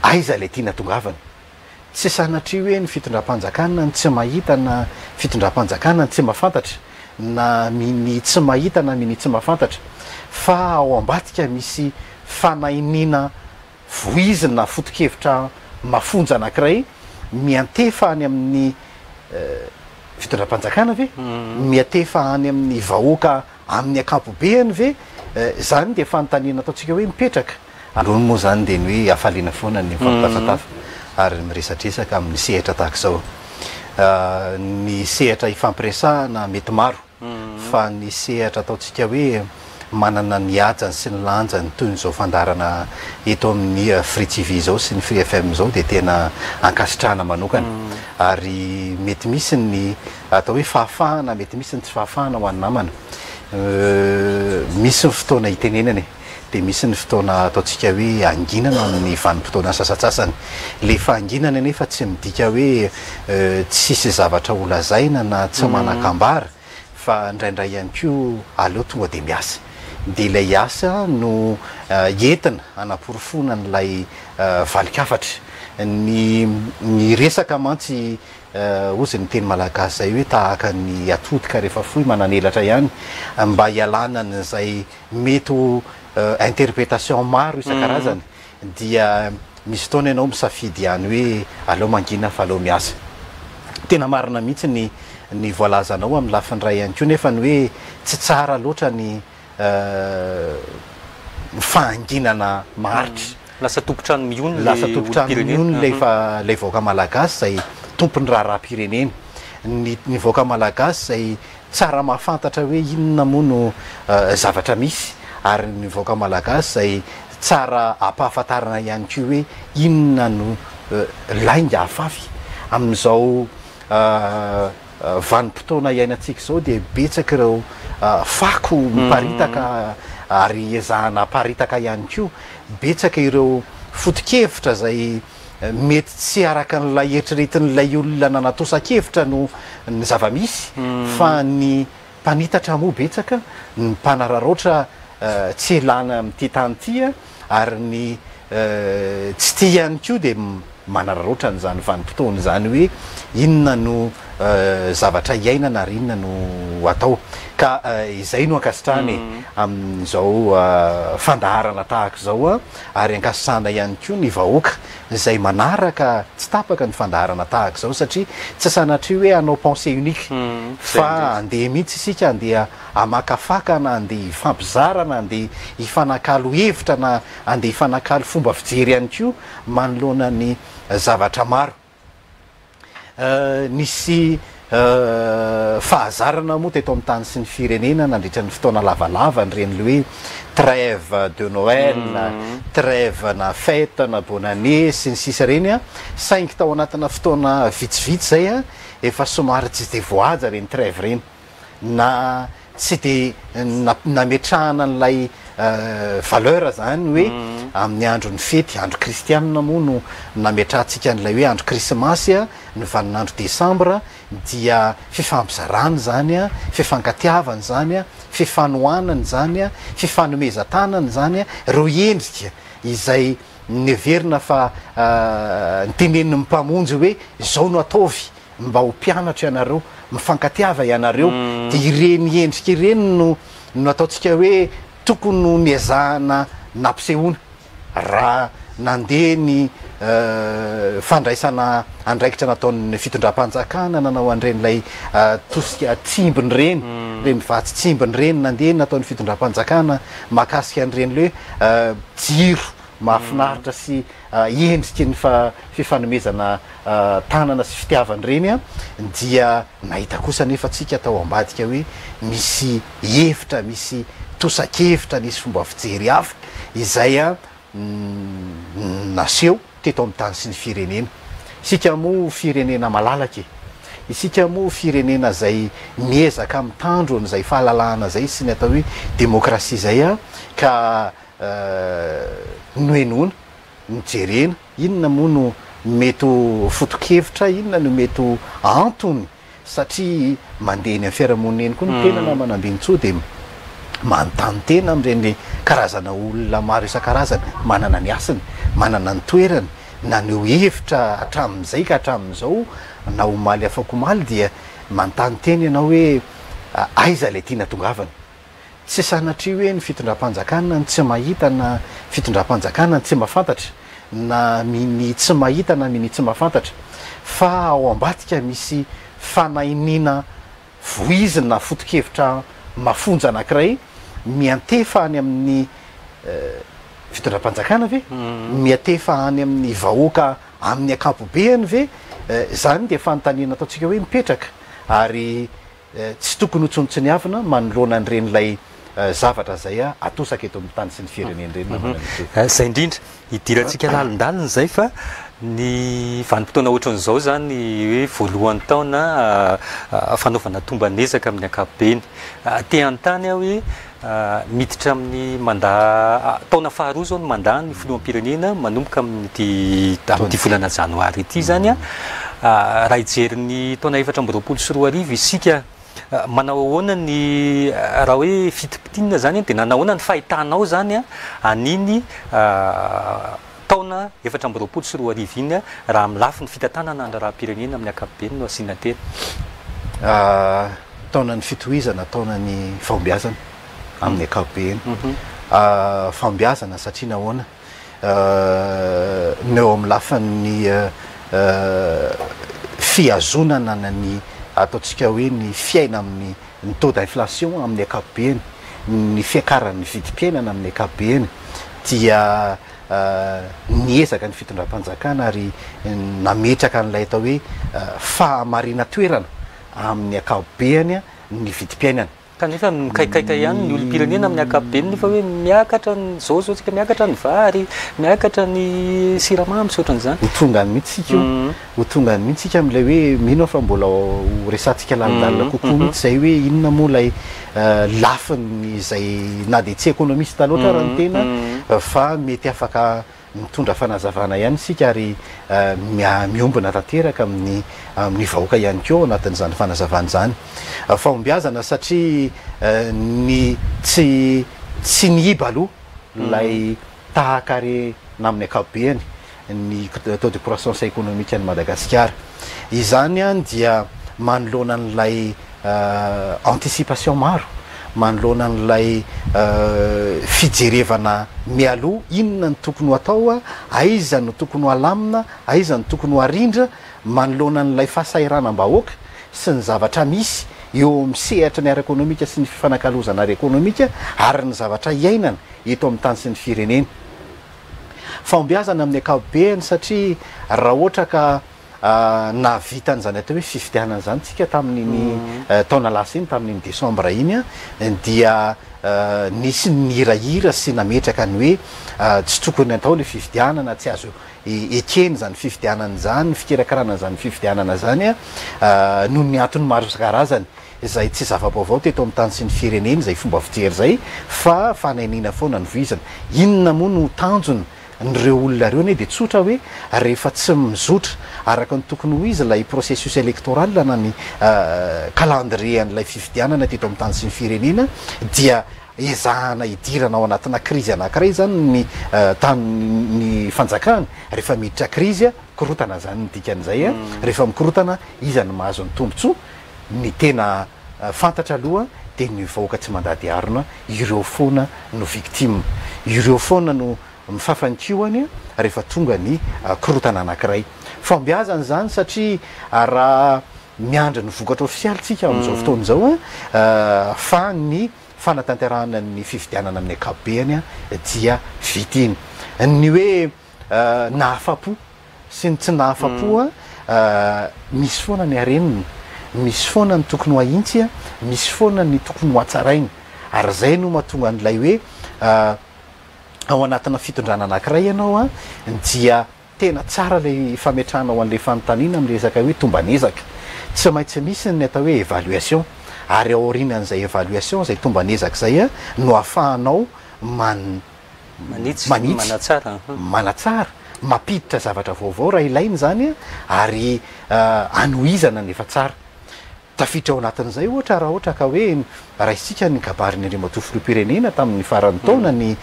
Aiza ilay tiana tongavana? Tsy sanatria hoe ny fitondram-panjakana no tsy mahita na fitondram-panjakana no tsy mahafantatra na minia tsy mahita na minia tsy mahafantatra fa ao ambadika misy fanahiniana voizina foto-kevitra mafonja anankiray miantefa any amin'ny fitondram-panjakana ve? Miantefa any amin'ny vahoaka Amin'ny ankapobeany ve? Izany dia fanontaniana ataontsika hoe mipetraka. Androany moa izany dia ny hoe hafaliana foana ny mifampitafatafa ary miresadresaka amin'ny sehatra tahaka izao. Ny sehatra ifampiresahana mety maro fa ny sehatra ataontsika hoe manana ny hajany sy ny lanjany toy izao fandaharana eto amin'ny Free TV izao sy ny Free FM izao dia tena ankasitrahana manokana ary mety misy ny Atao hoe fahafahana, mety misy ny tsy fahafahana ho an'ny namana. Misy ny fotoana itenenana e, dia misy ny fotoana ataontsika hoe anginana amin'ny vanim-potoana sasantsasany. Ilay fahanginana anefa tsy midika hoe tsisy zavatra holazaina na tsy manan-kambara fa indraindray ihany koa aleo tonga dia miasa. Dia ilay asa no entina hanaporofoana an'ilay valin-kafatra. Ny ny resaka mantsy Hozy ny teny malagasy izay hoe tahaka ny atody ka rehefa fohy manan'elatra ihany, mba hialana an'izay mety ho interprétation maro isan-karazany dia misy fotoana ianao misafidy ihany hoe aleo mangina fa aleo miasa. Tena marina mihitsy ny ny voalazanao amin'ny lafiny iray ihany koa nefa ny hoe tsy tsara loatra ny fahanginana maharitra. Lasa tompon-trano mihono Lasa ilay tompon-trano olom-pirenena. mihono ilay fa ilay vahoaka malagasy izay tompon'ny raharaham-pirenena. Ny ny vahoaka malagasy izay tsara mahafantatra hoe inona moa no zavatra misy ary ny vahoaka malagasy izay tsara ampahafantarina ihany koa hoe inona no lainga afafy amin'izao Vanim-potoana iainantsika izao dia betsaka ireo fako miparitaka ary ezahana aparitaka ihany koa. Betsaka ireo foto-kevitra izay mety tsy araka an'ilay eritreretin'ilay olona nanatosan-kevitra no ny zava-misy fa ny mpanitatra moa betsaka, ny mpanararaotra tsy elana amin'ity tany ity ary ny tsy tia ihany koa dia manararaotra an'izany vanim-potoana izany hoe inona no zavatra iainana ary inona no atao. Ka izay no ankasitrahana e, amin'izao fandaharana tahaka izao ary ankasitrahana ihany koa ny vahoaka izay manaraka tsy tapaka ny fandaharana tahaka izao satria tsy sanatria hoe hanao pensée unique fa andeha mihitsy isika andeha hamakafaka na andeha hifampizara na andeha hifanakalo hevitra na andeha hifanakalo fomba fijery ihany koa manoloana ny zavatra maro. Nisy fahazarana moa teto amin'ny tany sy ny firenena nandritra ny fotoana lavalava an'ireny le hoe trêve de Noël, trêve na fête na bonne année sy ny sisa ireny an, saingy tao anatina fotoana vitsivitsy izay an, efa somary tsy dia voahaja ireny trêve ireny na tsy dia nametrahana an'ilay valeur izany hoe amin'ny andron'ny fety, andro kristianina moa no nametrahantsika an'ilay hoe andro krismasy, ny vaninandro desambra dia fifampizarana izany, fifankatiavana izany, fifanohanana izany, fifanomezan-tanana izany, ireo endrika izay neverina fa notenenin'ny Mpamonjy hoe izao no ataovy mba ho mpianatro ianareo, mifankatiava ianareo, dia ireny endrika ireny no no ataontsika hoe tokony ho niezahana nampisehoana raha nandeha ny fandraisana andraikitra nataon'ny fitondram-panjakana nanao an'ireny ilay tosika tsimbiny ireny, ireny vatsy tsimbiny ireny nandeha nataon'ny fitondram-panjakana mahakasika an'ireny hoe jiro mahafinaritra sy endriky ny fifanomezana tanana sy fitiavana ireny dia nahita kosa anefa tsika tao ambadika hoe misy hevitra, misy tosa-kevitra, nisy fomba fijery hafa izay naseho teto amin'ny tany sy ny firenena. Isika moa firenena malalaka e! Isika moa firenena izay miezaka mitandro an'izay fahalalahana izay sy ny atao hoe demokrasia izay ka nohenoina, nojerena, inona moa no mety ho foto-kevitra, inona no mety ho antony satria mandeha eny amin'ny fiarahamonina eny koa ny tena namana Ambinintsoa dia Manontany tena amin'ireny karazana olona maro isan-karazany manana ny hasiny, manana ny toerany, naneho hevitra hatramin'izay ka hatramin'izao na omaly afak'omaly dia manontany tena ianao hoe aiza ilay tiana tongavana? Tsy sanatria hoe ny fitondram-panjakana no tsy mahita na fitondram-panjakana no tsy mahafantatra na minia tsy mahita na minia tsy mahafantatra fa ao ambadika misy fanahiniana voizina foto-kevitra mafonja anankiray miantefa any amin'ny fitondram-panjakana ve? Miantefa any amin'ny vahoaka amin'ny ankapobeany ve? Izany dia fanontaniana ataontsika hoe mipetraka ary tsy tokony ho tsinontsiniavina manoloana an'ireny ilay zavatra izay atosaka eto amin'ny tany sy ny firenena ireny namana Mitohy. Izay indrindra, hidirantsika lalindalina izay fa ny vanim-potoana ohatran'izao izany hoe voalohan'ny taona fanaovana tomban'ezaka amin'ny ankapobeny. Te hanontany aho hoe miditra amin'ny mandat, taona faharoa izao ny mandat ny filoham-pirenena manomboka amin'ity amin'ity volana janoary ity izany an. Raha hijery ny taona 2024 isika, manao ahoana ny raha hoe fitipitiny izany dia nanao ahoana ny fahitanao izany an'iny taona 2024 iny raha amin'ny lafiny fitantanana ny raharaham-pirenena amin'ny ankapobeny no asiana teny? Taonan'ny fitohizana, taonan'ny fahombiazana amin'ny ankapobeny. Fahombiazana satria nahoana? Ny eo amin'ny lafiny fihazonana ny ataontsika hoe ny fiaina amin'ny ny taux d'inflation amin'ny ankapobeny, ny fiakaran'ny vidim-piainana amin'ny ankapobeny dia niezaka ny fitondram-panjakana ary nametraka an'ilay atao hoe fahamarinan-toerana amin'ny ankapobeny ny vidim-piainana. Kanefa mikaikaika ihany ny olom-pirenena amin'ny ankapobeny nefa hoe miakatra ny izao izao tsika miakatra ny vary, miakatra ny siramamy sy ohatran'izany. Ho tonga any mihitsy isika io, ho tonga any mihitsy isika amin'ilay hoe mino aho fa mbola ho resahantsika lalindalina kokoa mihitsy izay hoe inona moa ilay lafiny izay na dia tsy ekonomista loatra ara ny tena fa mety afaka mitondra fanazavana ihany isika ary miombona tanteraka amin'ny amin'ny vahoaka ihany koa ao anatin'izany fanazavana izany. Fahombiazana satria ny tsy tsy niiba aloha ilay tahaka re na amin'ny ankapobeny ny taux de croissance économique an'i Madagasikara. Izany dia manoloana an'ilay anticipation maro, manoloana an'ilay fijerevana mialoha inona no tokony ho atao, aiza no tokony ho alamina, aiza no tokony ho arindra, manoloana an'ilay fahasahiranam-bahoaka sy ny zavatra misy eo amin'ny sehatry ny ara-ekonomika sy ny fifanakalozana ara-ekonomika ary ny zavatra iainana eto amin'ny tany sy ny firenena. Fahombiazana amin'ny ankapobeny satria raha ohatra ka nahavita an'izany atao hoe fifidianana izany tsika tamin'iny taona lasa iny, tamin'iny desambra iny dia nisy ny nihirahira sy nametraka ny hoe tsy tokony atao ilay fifidianana, tsy azo ekena izany fifidianana izany, ny fikirakarana an'izany fifidianana izany noho ny antony maro isan-karazany. izay tsy zava-baovao teto amin'ny tany sy ny firenena izay fomba fijery izay fa fanainiana foana no vizana. Inona moa no tanjona n'ireo olona ireo anie dia tsotra hoe rehefa tsy mizotra araka ny tokony ho izy ilay processus électoral na ny calendrier an'ilay fifidianana teto amin'ny tany sy ny firenena dia ezahana hidirana ao anatina krizy anankiray izany ny tany ny fanjakana rehefa miditra krizy korotana izany ny dikan'izay rehefa mikorotana iza no mahazo ny tombotsoa Ny tena fantatra aloha dia ny vahoaka tsy mandady harona, ireo foana no victime. Ireo foana no mifafa ny kihony rehefa tonga ny korontana anankiray. Fahombiazana izany satria raha miandry ny vokatra ofisialy tsika amin'izao fotoana izao fa ny fanatanterahana ny fifidianana amin'ny ankapobeny dia vita iny. Ny hoe nahafapo sy ny tsy nahafapo a, misy foana ny harenina, misy foana ny tokony ho ahintsy a, misy foana ny tokony ho hatsaraina, ary izay no mahatonga an'ilay hoe ao anatina fitondrana anankiray ianao a, dia tena tsara ilay fametrahanao an'ilay fanontaniana amin'ny resaka hoe tomban'ezaka, tsy maintsy misy ny atao hoe évaluation, ary ao aorianan'izay évaluation izay tomban'ezaka izay a, no ahafahanao man Manitsy, manatsara. Manatsara, mampiditra zavatra vaovao raha ilaina izany ary hanohizana ny efa tsara. Tafiditra ao anatin'izay ohatra raha ohatra ka hoe raisintsika ny kabarin'ny Andriamatoa Filoham-pirenena tamin'ny faran'ny taona ny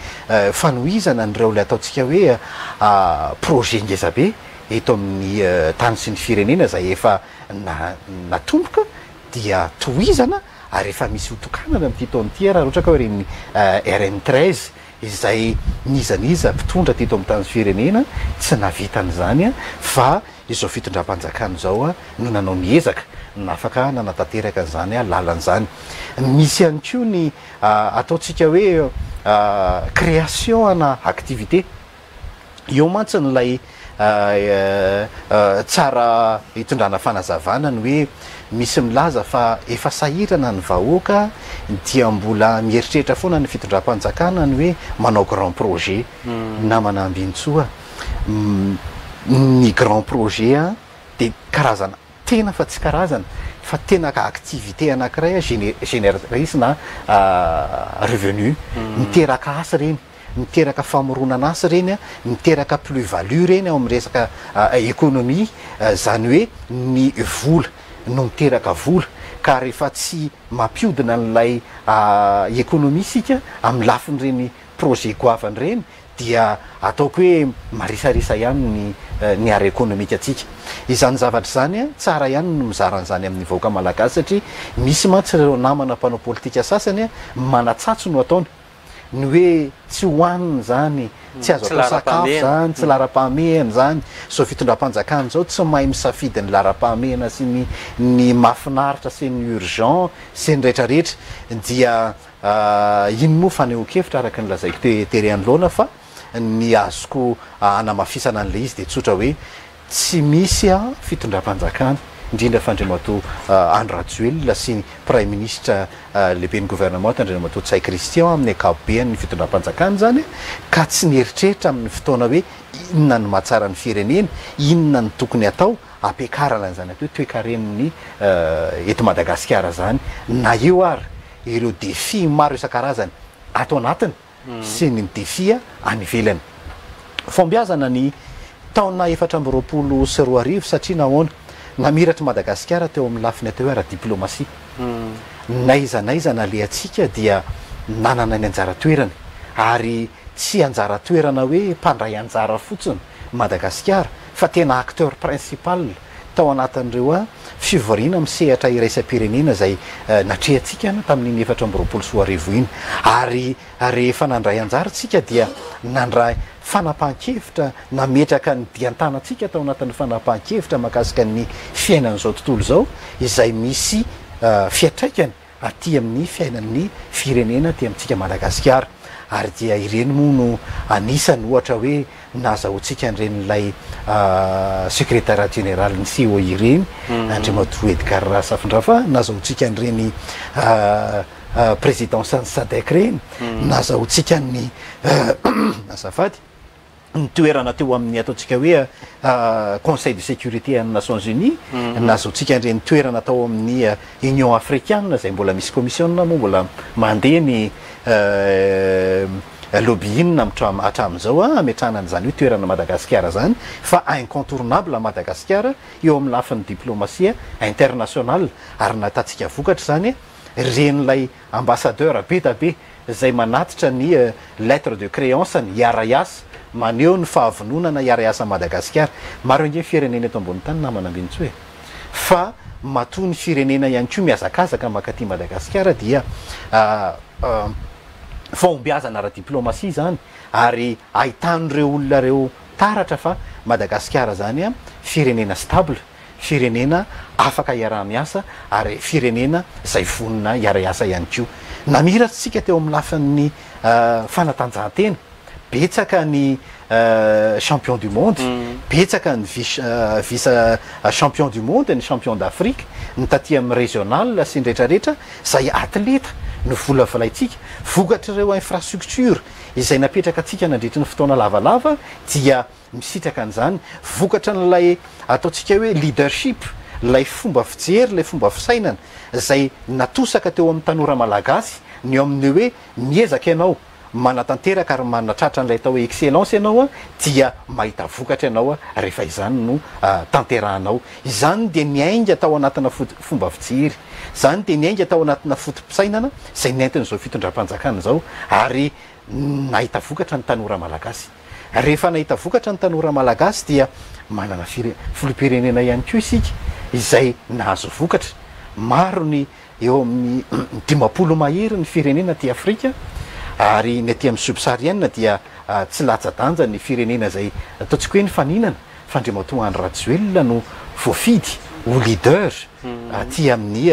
fanohizana an'ireo ilay ataontsika hoe projet ngezabe eto amin'ny tany sy ny firenena izay efa natomboka dia tohizana ary efa misy ho tokanana amin'ity taona ity raha ohatra ka hoe ireny RN 13 izay n'iza n'iza mpitondra teto amin'ny tany sy firenena tsy nahavita an'izany fa izao fitondram-panjakana izao no nanao ny ezaka nafaka nanatanteraka an'izany lalana izany. Misy ihany koa ny ataontsika hoe création ana activité. Eo mantsy ilay tsara hitondrana fanazavana ny hoe misy milaza fa efa sahirana ny vahoaka dia mbola mieritreritra foana ny fitondram-panjakana ny hoe manao grand projet. Namana Ambinintsoa, ny grand projet dia karazana tena fa tsy karazana fa tena activité anankiray génératrice na revenu, miteraka asa ireny. Miteraka famoronana asa ireny, miteraka plus value ireny ao amin'ny resaka économie, izany hoe ny vola no miteraka vola, ka rehefa tsy mampiodina an'ilay économie isika amin'ny lafin'ireny projet goavana ireny dia ataoko hoe marisarisa ihany ny ny ara-ekonomikantsika. Izany zavatra izany, tsara ihany ny mizara an'izany amin'ny vahoaka malagasy satria misy mantsy ireo namana mpanao politika sasany manatsatso no ataony. Ny hoe tsy hohanina izany, tsy azo atao sakafo izany, tsy laharam-pahamehana izany. Izao fitondram-panjakana izao tsy mahay misafidy ny laharam-pahamehana sy ny ny mahafinaritra sy ny urgent sy ny rehetra rehetra dia iny moa fanehoan-kevitra araka ny lazaiko tery anoloana fa ny azoko hanamafisana an'ilay izy dia tsotra hoe Tsy misy fitondram-panjakana, indrindra fa Andriamatoa Andry Rajoelina sy ny Praiminisitra lehiben'ny governemanta Andriamatoa Ntsay Christian amin'ny ankapobeany ny fitondram-panjakana izany ka tsy nieritreritra amin'ny fotoana hoe inona no mahatsara ny firenena, inona no tokony hatao hampiakarana an'izany atao hoe toekaren'ny eto Madagasikara izany na eo ary ireo défis maro isan-karazany ato anatiny. sy ny défi any ivelany. Fahombiazana ny taona 2024 satria nahoana? Namiratr'i Madagasikara teo amin'ny lafiny atao hoe ara-diplomasia. N'aiza n'aiza nalehantsika dia nanana ny anjara toerany ary tsy anjara toerana hoe mpandray anjara fotsiny Madagasikara fa tena acteur principal tao anatin'ireo fivoriana amin'ny sehatra iraisam-pirenena izay natrehantsika tamin'iny 2024 iny. Ary rehefa nandray anjara isika dia nandray fanapahan-kevitra, nametraka ny dian-tanantsika tao anatin'ny fanapahan-kevitra mahakasika ny fiainan'izao tontolo izao izay misy fiantraikany aty amin'ny fiainan'ny firenena aty amintsika Madagasikara ary dia ireny moa no anisany ohatra hoe nahazahoantsika an'ireny ilay secrétaire général ny COI ireny Andriamatoa Edgard Razafindravahy, nahazahoantsika an'ireny présidence ny SADC ireny, nahazahoantsika ny azafady ny toerana teo amin'ny ataontsika hoe Conseil de sécurité an'ny Nations Unies, nahazoantsika an'ireny toerana tao amin'ny Union Africaine izay mbola misy commission moa mbola mandeha ny lobbying hatramin'izao hametrahana an'izany hoe toerana Madagasikara izany fa incontournable Madagasikara eo amin'ny lafiny diplomatie internationale ary nahitantsika vokatra izany ren'ilay ambassadeur be da be izay manatitra ny lettre de créance-ny hiara-hiasa, maneho ny fahavononana hiara-hiasa amin'i Madagasikara. Maro ange ny firenena eto ambony tany namana Ambinintsoa e! Fa matoa ny firenena ihany koa mihazakazaka mankaty Madagasikara dia fahombiazana ara-diplomasia izany ary ahitan'ireo olona ireo taratra fa Madagasikara izany firenena stable. firenena afaka iaraha-miasa ary firenena izay vonona hiara-hiasa ihany koa. Namiratra isika teo amin'ny lafiny fanatanjahantena, betsaka ny champion du monde, betsaka ny vice vice champion du monde, ny champion d'Afrique, ny taty amin'ny régional sy ny rehetra rehetra, izay atleta no volavolaintsika. Vokatr'ireo infrastructure izay napetraka antsika nandritry ny fotoana lavalava dia misitraka an'izany, vokatra an'ilay ataontsika hoe leadership, ilay fomba fijery, ilay fomba fisainana izay natosaka teo amin'ny tanora malagasy ny eo amin'ny hoe miezaka ianao, manatanteraka ary manatratra an'ilay atao hoe excellence ianao dia mahita vokatra ianao rehefa izany no tanterahanao. Izany dia niainga tao anatina fomba fijery, izany dia niainga tao anatina foto-pisainana izay nentin'izao fitondram-panjakana izao ary nahita vokatra ny tanora malagasy. Rehefa nahita vokatra ny tanora malagasy dia manana filoham-pirenena ihany koa isika izay nahazo vokatra. Maro ny eo amin'ny 50 mahery ny firenena aty Afrika ary ny aty amin'ny subsaharienne dia tsy latsa-danja ny firenena izay ataontsika hoe nifaninana fa Andriamatoa Andry Rajoelina no voafidy ho leader aty amin'ny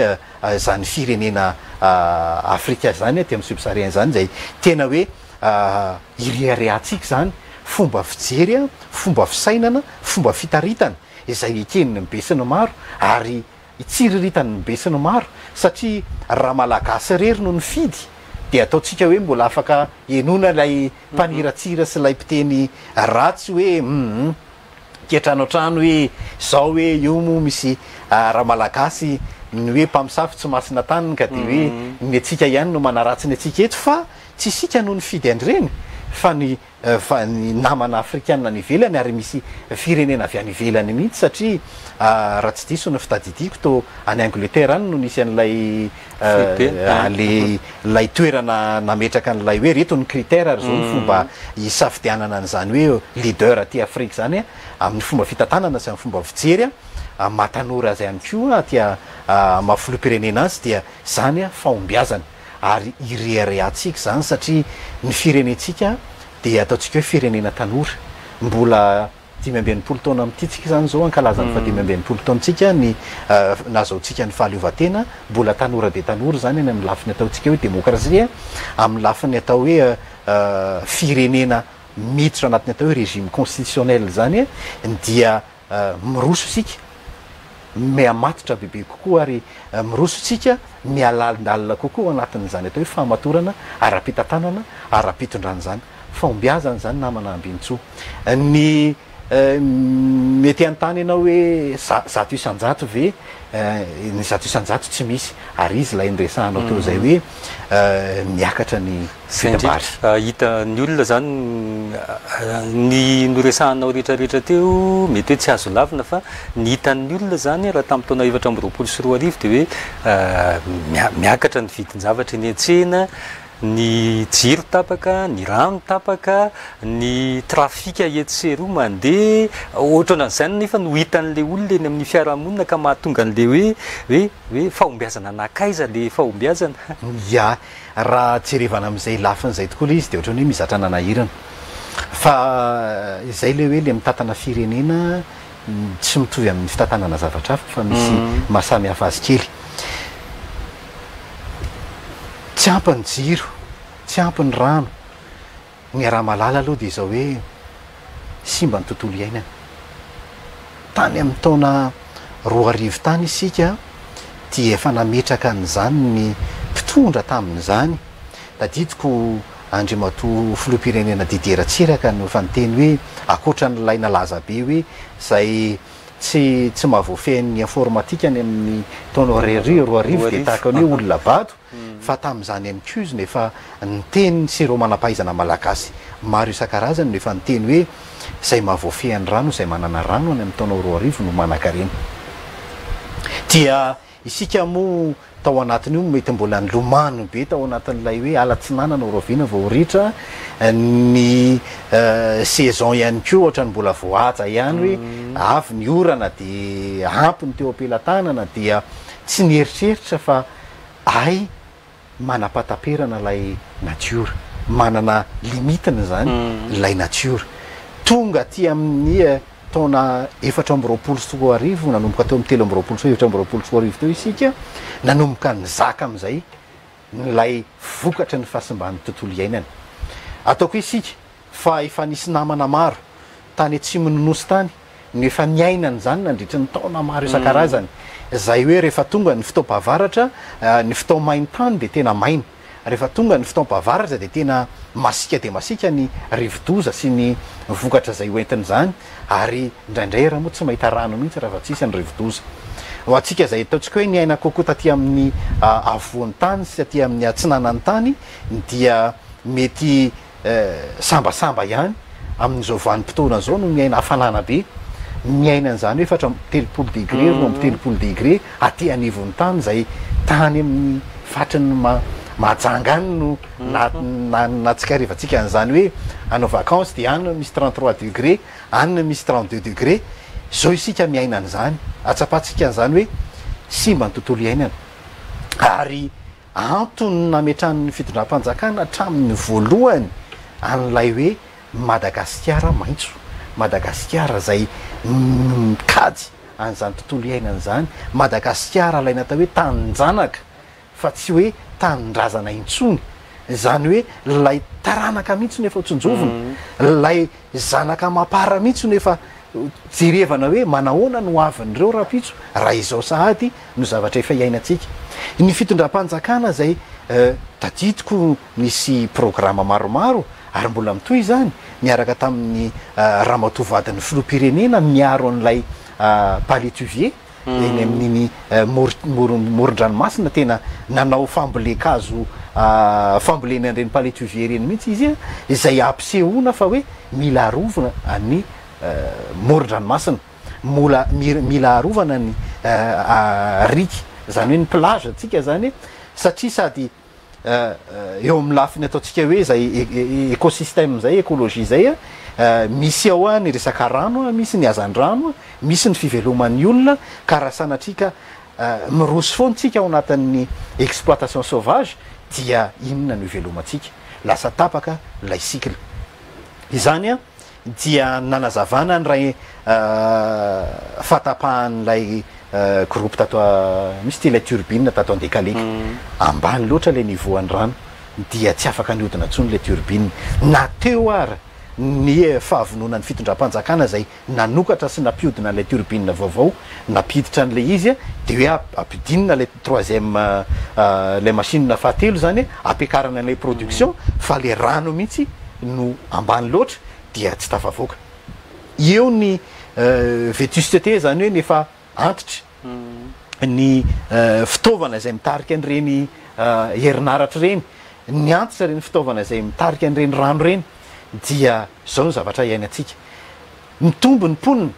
izany firenena Afrika izany aty amin'ny subsaharien izany izay tena hoe ireharehantsika izany fomba fijery, fomba fisainana, fomba fitaritana izay eken'ny besinimaro ary Itsiriritan'ny besinimaro satria raha Malagasy irery no nifidy dia ataontsika hoe mbola afaka henoina ilay mpaniratsira sy ilay mpiteny ratsy hoe hum kiantrano an-trano hoe izao hoe io moa misy Ramalagasy ny hoe mpamosavy tsy masina taniny ka dia hoe ny antsika ihany no manaratsy ny antsika eto fa tsy isika no nifidy an'ireny fa ny fa ny namana afrikana any ivelany ary misy firenena avy any ivelany mihitsy satria raha tsy diso ny fitadidiako to any Angleterre any no nisy an'ilay le ilay toerana nametraka an'ilay hoe reto ny critère ary zao ny fomba hisafidianana an'izany hoe leader aty Afrika izany amin'ny fomba fitantanana sy amin'ny fomba fijery amin'ny maha tanora azy ihany koa aty maha filoham-pirenena azy dia izany fahombiazana. ary ireharehantsika izany satria ny firenentsika dia ataontsika hoe firenena tanora, mbola 65 taona amin'ity tsika izany izao hankalaza ny fahadimy amby 60 taontsika ny nahazahoantsika ny fahaleovantena, mbola tanora dia tanora izany any amin'ny lafiny ataontsika hoe demokrasia, amin'ny lafiny atao hoe firenena miditra anatin'ny atao hoe régime constitutionnel izany dia Miroso isika, mihamatotra bebe kokoa ary miroso isika mihalalindalina kokoa ao anatin'izany atao hoe fahamatorana ara-pitantanana, ara-pitondrana izany. Fahombiazana izany namana Ambinintsoa. Ny mety hanontany ianao hoe 100% ve? Ny 100% tsy misy ary izy ilay niresahanao teo izay hoe miakatra ny Zay indrindra, hitan'ny olona izany ny noresahanao rehetra rehetra teo mety hoe tsy azo lavina fa ny hitan'ny olona izany raha tamin'ny taona 2024 dia hoe miakatra ny vidin-javatra eny an-tsena, ny jiro tapaka, ny rano tapaka, ny trafika etsy sy eroa mandeha, ohatran'izany nefa no hitan'ilay olona eny amin'ny fiarahamonina ka mahatonga an'ilay hoe hoe hoe fahombiazana nankaiza ilay fahombiazana. Ya, Raha jerevana amin'izay lafiny izay tokoa ilay izy dia ohatran'ny hoe mizatra nanahirana. Fa izay ilay hoe ilay mitantana firenena tsy mitovy amin'ny fitantanana zavatra hafa fa misy maha samy hafa azy kely. Tsy ampy ny jiro, tsy ampy ny rano. Ny iaraha-mahalala aloha dia izao hoe simba ny tontolo iainana. Tany amin'ny taona 2000 tany isika dia efa nametraka an'izany ny mpitondra tamin'izany. Tadidiko Andriamatoa Filoham-pirenena Didier Ratsiraka no efa niteny hoe ankoatra an'ilay nalaza be hoe izay tsy tsy mahavoafehy ny informatique any amin'ny taona 2000 dia tahaka ny hoe olona bado. Fa tamin'izany ihany koa izy no efa niteny sy ireo manam-pahaizana malagasy maro isan-karazany no efa niteny hoe izay mahavoafehy ny rano, izay manana rano any amin'ny taona 2000 no manankarena. Dia isika moa tao anatin'io mety mbola nilomano be tao anatin'ilay hoe alatsinanana rahoviana vao ritra, ny saison ihany koa ohatran'ny mbola voahaja ihany hoe avy ny orana dia ampy ny teo am-pelatanana dia tsy nieritreritra fa Hay manapataperana ilay natiora, manana limite-ny izany ilay natiora. Tonga aty amin'ny taona 2024, nanomboka teo amin'ny 2023 sy 2024 teo isika, nanomboka nizaka amin'izay ilay vokatry ny fahasimban'ny tontolo iainana. Ataoko hoe isika fa efa nisy namana maro tany atsimon'ny Nosy tany no efa niaina an'izany nandritry ny taona maro isan-karazany, izay hoe rehefa tonga ny fotoam-pahavaratra, ny fotoam-main-tany dia tena maina, rehefa tonga ny fotoam-pahavaratra dia tena masiaka dia masiaka ny rivo-doza sy ny vokatra izay hoentin'izany, ary indraindray ary moa tsy mahita rano mihitsy raha vao tsisy ny rivo-doza. Ho antsika izay ataontsika hoe niaina kokoa taty amin'ny afovoan-tany sy taty amin'ny atsinanan'ny tany dia. mety sambasamba ihany amin'izao vanim-potoana izao no miaina hafanana be, miaina an'izany hoe 34 degré, 32 degré aty anivon'ny tany izay tany amin'ny fatry ny Mahajanga any no nahatsikarivantsika an'izany hoe hanao vacances dia any misy 33 degré, any misy 32 degré, izao isika miaina an'izany, ahatsapantsika an'izany hoe simba ny tontolo iainana ary Antony nametrahan'ny fitondram-panjakana hatramin'ny voalohany an'ilay hoe Madagasikara maitso, Madagasikara izay mikajy an'izany tontolo iainana izany, Madagasikara ilay natao hoe tanin-janaka fa tsy hoe tanindrazana intsony, izany hoe ilay taranaka mihitsy no efa ho tsinjovina, ilay zanaka amam-para mihitsy no efa jerevana hoe manahoana ny hoavin'ireo rahampitso raha izao sahady no zavatra efa iainantsika. Ny fitondram-panjakana izay tadidiko nisy programa maromaro ary mbola mitohy izany niaraka tamin'ny ramatoa vadin'ny filoham-pirenena miaro an'ilay palétuvier eny amin'iny moron-dranomasina tena nanao fambolen-kazo fambolena an'ireny palétuvier ireny mihitsy izy izay ampisehoana fa hoe mila arovana ny moron-dranomasina, mola mila arovana ny riaka, izany hoe ny plage antsika izany satria sady eo amin'ny lafiny ataontsika hoe izay écosystème izay, écologie izay, misy ao ny resaka rano, misy ny hazandrano, misy ny fiveloman'ny olona, ka raha sanatria ka miroso foana tsika ao anatin'ny exploitation sauvage dia inona no ivelomantsika? Lasa tapaka ilay cycle. Izany dia nanazavana ny ray fahatapahan'ilay groupe tato misy ity ilay turbine tato Andekaleka. Ambany loatra ilay niveau an'ny rano dia tsy afaka nihodina intsony ilay turbine. Na teo ara ny fahavononan'ny fitondram-panjakana izay nanokatra sy nampihodina an'ilay turbine vaovao, nampiditra an'ilay izy dia hoe ampidinina ilay troisième ilay machine fahatelo izany ampiakarana an'ilay production fa ilay rano mihitsy no ambany loatra dia tsy tafavoaka. Eo ny vétusté izany hoe ny efa antitra, ny fitaovana izay mitarika an'ireny herinaratra ireny, ny antitra ireny fitaovana izay mitarika an'ireny rano ireny dia izao ny zavatra iainantsika. Mitombo ny mponina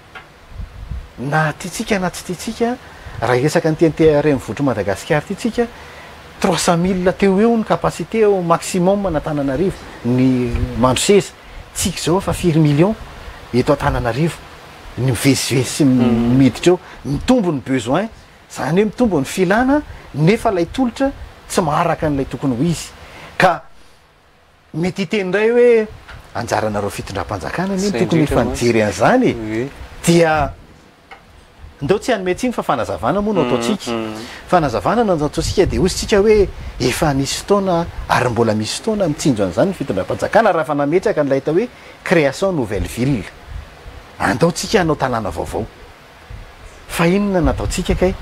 na tiantsika na tsy tiantsika, raha hiresaka an'ity an'ity renivohitr'i Madagasikara ity tsika, 300 000 teo ho eo ny capacité au maximum an'Antananarivo, ny Mandroseza, tsika izao efa firy millions eto Antananarivo ny mivezivezy sy miditra eo, mitombo ny besoin, izany hoe mitombo ny filana nefa ilay tolotra tsy maharaka an'ilay tokony ho izy, ka Mety hiteny indray hoe anjaranareo fitondram-panjakana anie no tokony efa nijery an'izany e! Dia ndao tsy hanome tsiny fa fanazavana moa no ataontsika. Fanazavana no ataontsika dia hozy tsika hoe efa nisy fotoana ary mbola misy fotoana mitsinjo an'izany ny fitondram-panjakana raha efa nametraka an'ilay atao hoe création nouvelle ville. Andao tsika hanao tanàna vaovao. Fa inona no ataontsika kay?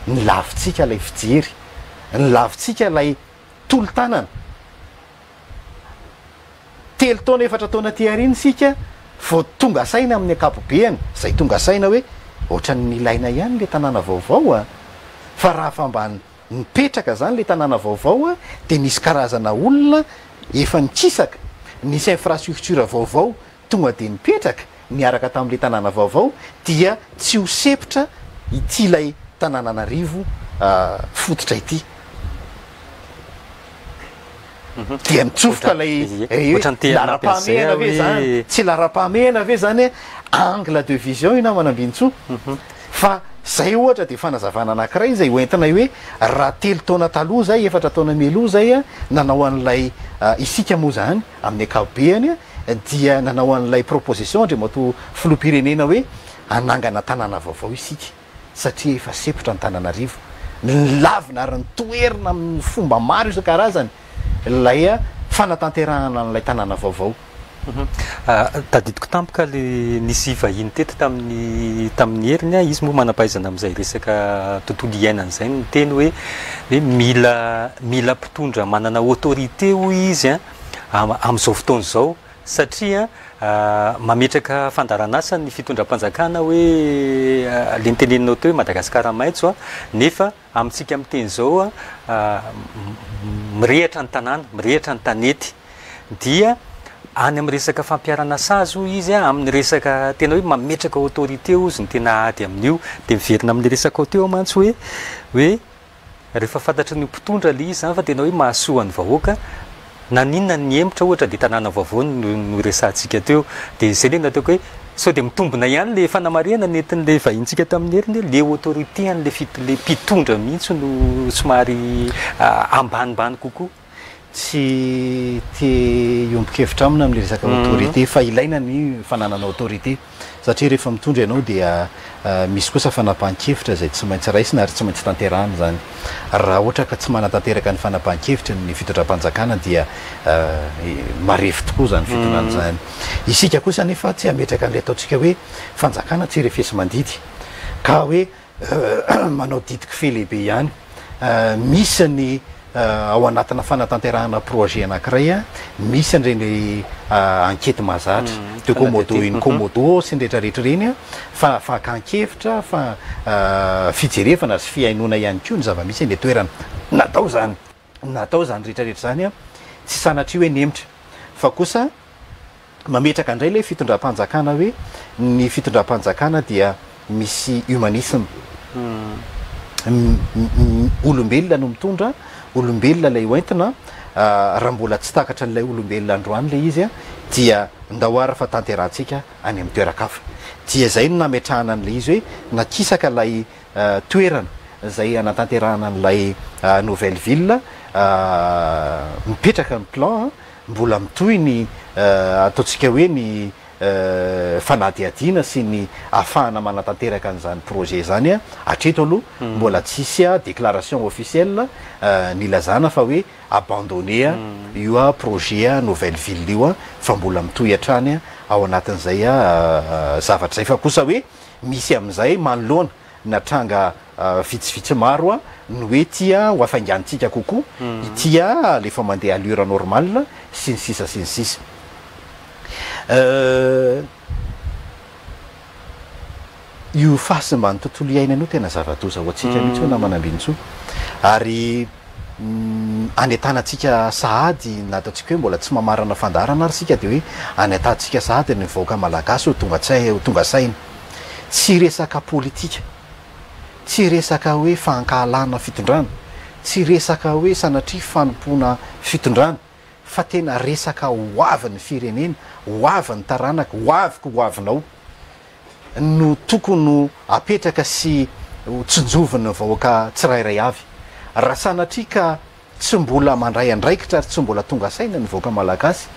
Nilavintsika ilay fijery, nilavintsika ilay tolo-tanana. Telo taona, efatra taona aty aoriana isika vao tonga saina amin'ny ankapobeany, izay tonga saina hoe ohatran'ny nilaina ihany ilay tanàna vaovao a! Fa raha fa mba nipetraka izany ilay tanàna vaovao a, dia nisy karazana olona efa nikisaka, nisy infrastructure vaovao tonga dia nipetraka niaraka tamin'ilay tanàna vaovao dia tsy ho sempotra ity ilay tanànan'Anarivo fototra ity. Dia mitsofoka ilay hoe laharam-pahamehana ve izany? Tsy laharam-pahamehana ve izany angle de vision io namana Ambinintsoa? Fa izay ohatra dia fanazavana anankiray izay hoentinay hoe raha telo taona taloha izay, efatra taona mialoha izay nanao an'ilay isika moa izany amin'ny ankapobeany dia nanao an'ilay proposition Andriamatoa Filoham-pirenena hoe hanangana tanàna vaovao isika satria efa sempotra Antananarivo. Nolavina ary notoherina amin'ny fomba maro isan-karazany ilay fanatanterahana an'ilay tanàna vaovao. Tadidiko tampoka le nisy vahiny teto tamin'ny tamin'ny heriny, izy moa manam-pahaizana amin'izay resaka tontolo iainana izay no niteny hoe hoe mila mila mpitondra manana autorité hoy izy an, amin'izao fotoana izao satria mametraka fandaharan'asa ny fitondram-panjakana hoe le noteneninao teo hoe Madagasikara maitso nefa amintsika miteny izao mirehatra ny tanàna, mirehatra ny tanety. Dia any amin'ny resaka fampiharana sazy hoy izy a, amin'ny resaka tena hoe mametraka autorité hozy no tena ady amin'io. Dia miverina amin'ilay resakao teo aho mantsy hoe hoe rehefa fantatry ny mpitondra ilay izy izany fa tena hoe mahasoa ny vahoaka, naninona ny nihemotra ohatra dia tanàna vaovao no noresahantsika teo. Dia izay ilay nataoko hoe sao dia mitombina ihany ilay fanamarihana nentin'ilay vahintsika tamin'ny heriny hoe ilay autorité an'ilay fit- ilay mpitondra mihitsy no somary ambanimbany kokoa. Tsy te hiombon-kevitra aminy amin'ilay resaka autorité fa ilaina ny fananana autorité satria rehefa mitondra ianao dia misy kosa fanapahan-kevitra izay tsy maintsy raisina ary tsy maintsy tanterahina izany. Raha ohatra ka tsy manatanteraka ny fanapahan-kevitry ny fitondram-panjakana dia marefo tokoa izany fitondrana izany. Isika kosa anefa tsy hametraka an'ilay ataontsika hoe fanjakana tsy refesi-mandidy ka hoe manao didy kofehy lehibe ihany. Misy ny ao anatina fanatanterahana projet anankiray, misy an'ireny ankety mahazatra, de komodo in komodo sy ny rehetra rehetra ireny, fa fakan-kevitra, fa fijerevana sy fihainoana ihany koa ny zava-misy eny an-toerana. Natao izany, natao izany rehetra rehetra izany, tsy sanatria hoe nihemotra, fa kosa Mametraka indray ilay fitondram-panjakana hoe ny fitondram-panjakana dia misy humanisme. Olombelona no mitondra, olombelona ilay hoentina, raha mbola tsy takatra an'ilay olombelona androany ilay izy dia ndao ary fa tanterahantsika any amin'ny toeran-kafa. Dia izay no nametrahana an'ilay izy hoe nakisaka ilay toerana izay hanatanterahana an'ilay nouvelle ville, mipetraka ny plan Mbola mitohy ny ataontsika hoe ny fanadihadiana sy ny ahafahana manatanteraka an'izany projet izany. Hatreto aloha mbola tsisy déclaration officielle nilazana fa hoe abandonner io projet nouvelle ville io fa mbola mitohy hatrany ao anatin'izay zavatra izay fa kosa hoe misy amin'izay manoloana na tranga vitsivitsy maro no hoe tia ho hafainganintsika kokoa, ity alefa mandeha allure normale sy ny sisa sy ny sisa. Io fahasimban'ny tontolo iainana io tena zava-doza ho antsika mihitsy hoy namana Ambinintsoa. Ary anentanantsika sahady na ataontsika hoe mbola tsy mamarana fandaharana ary isika dia hoe anentantsika sahady ny vahoaka malagasy ho tonga ho tonga saina. Tsy resaka politika, tsy resaka hoe fankahalana fitondrana, tsy resaka hoe sanatria fanompoana fitondrana fa tena resaka ho avin'ny firenena, ho avin'ny taranaka, ho aviko ho avinao no tokony ho apetraka sy ho tsinjovin'ny vahoaka tsirairay avy. Raha sanatria ka Tsy mbola mandray andraikitra ary tsy mbola tonga saina ny vahoaka malagasy.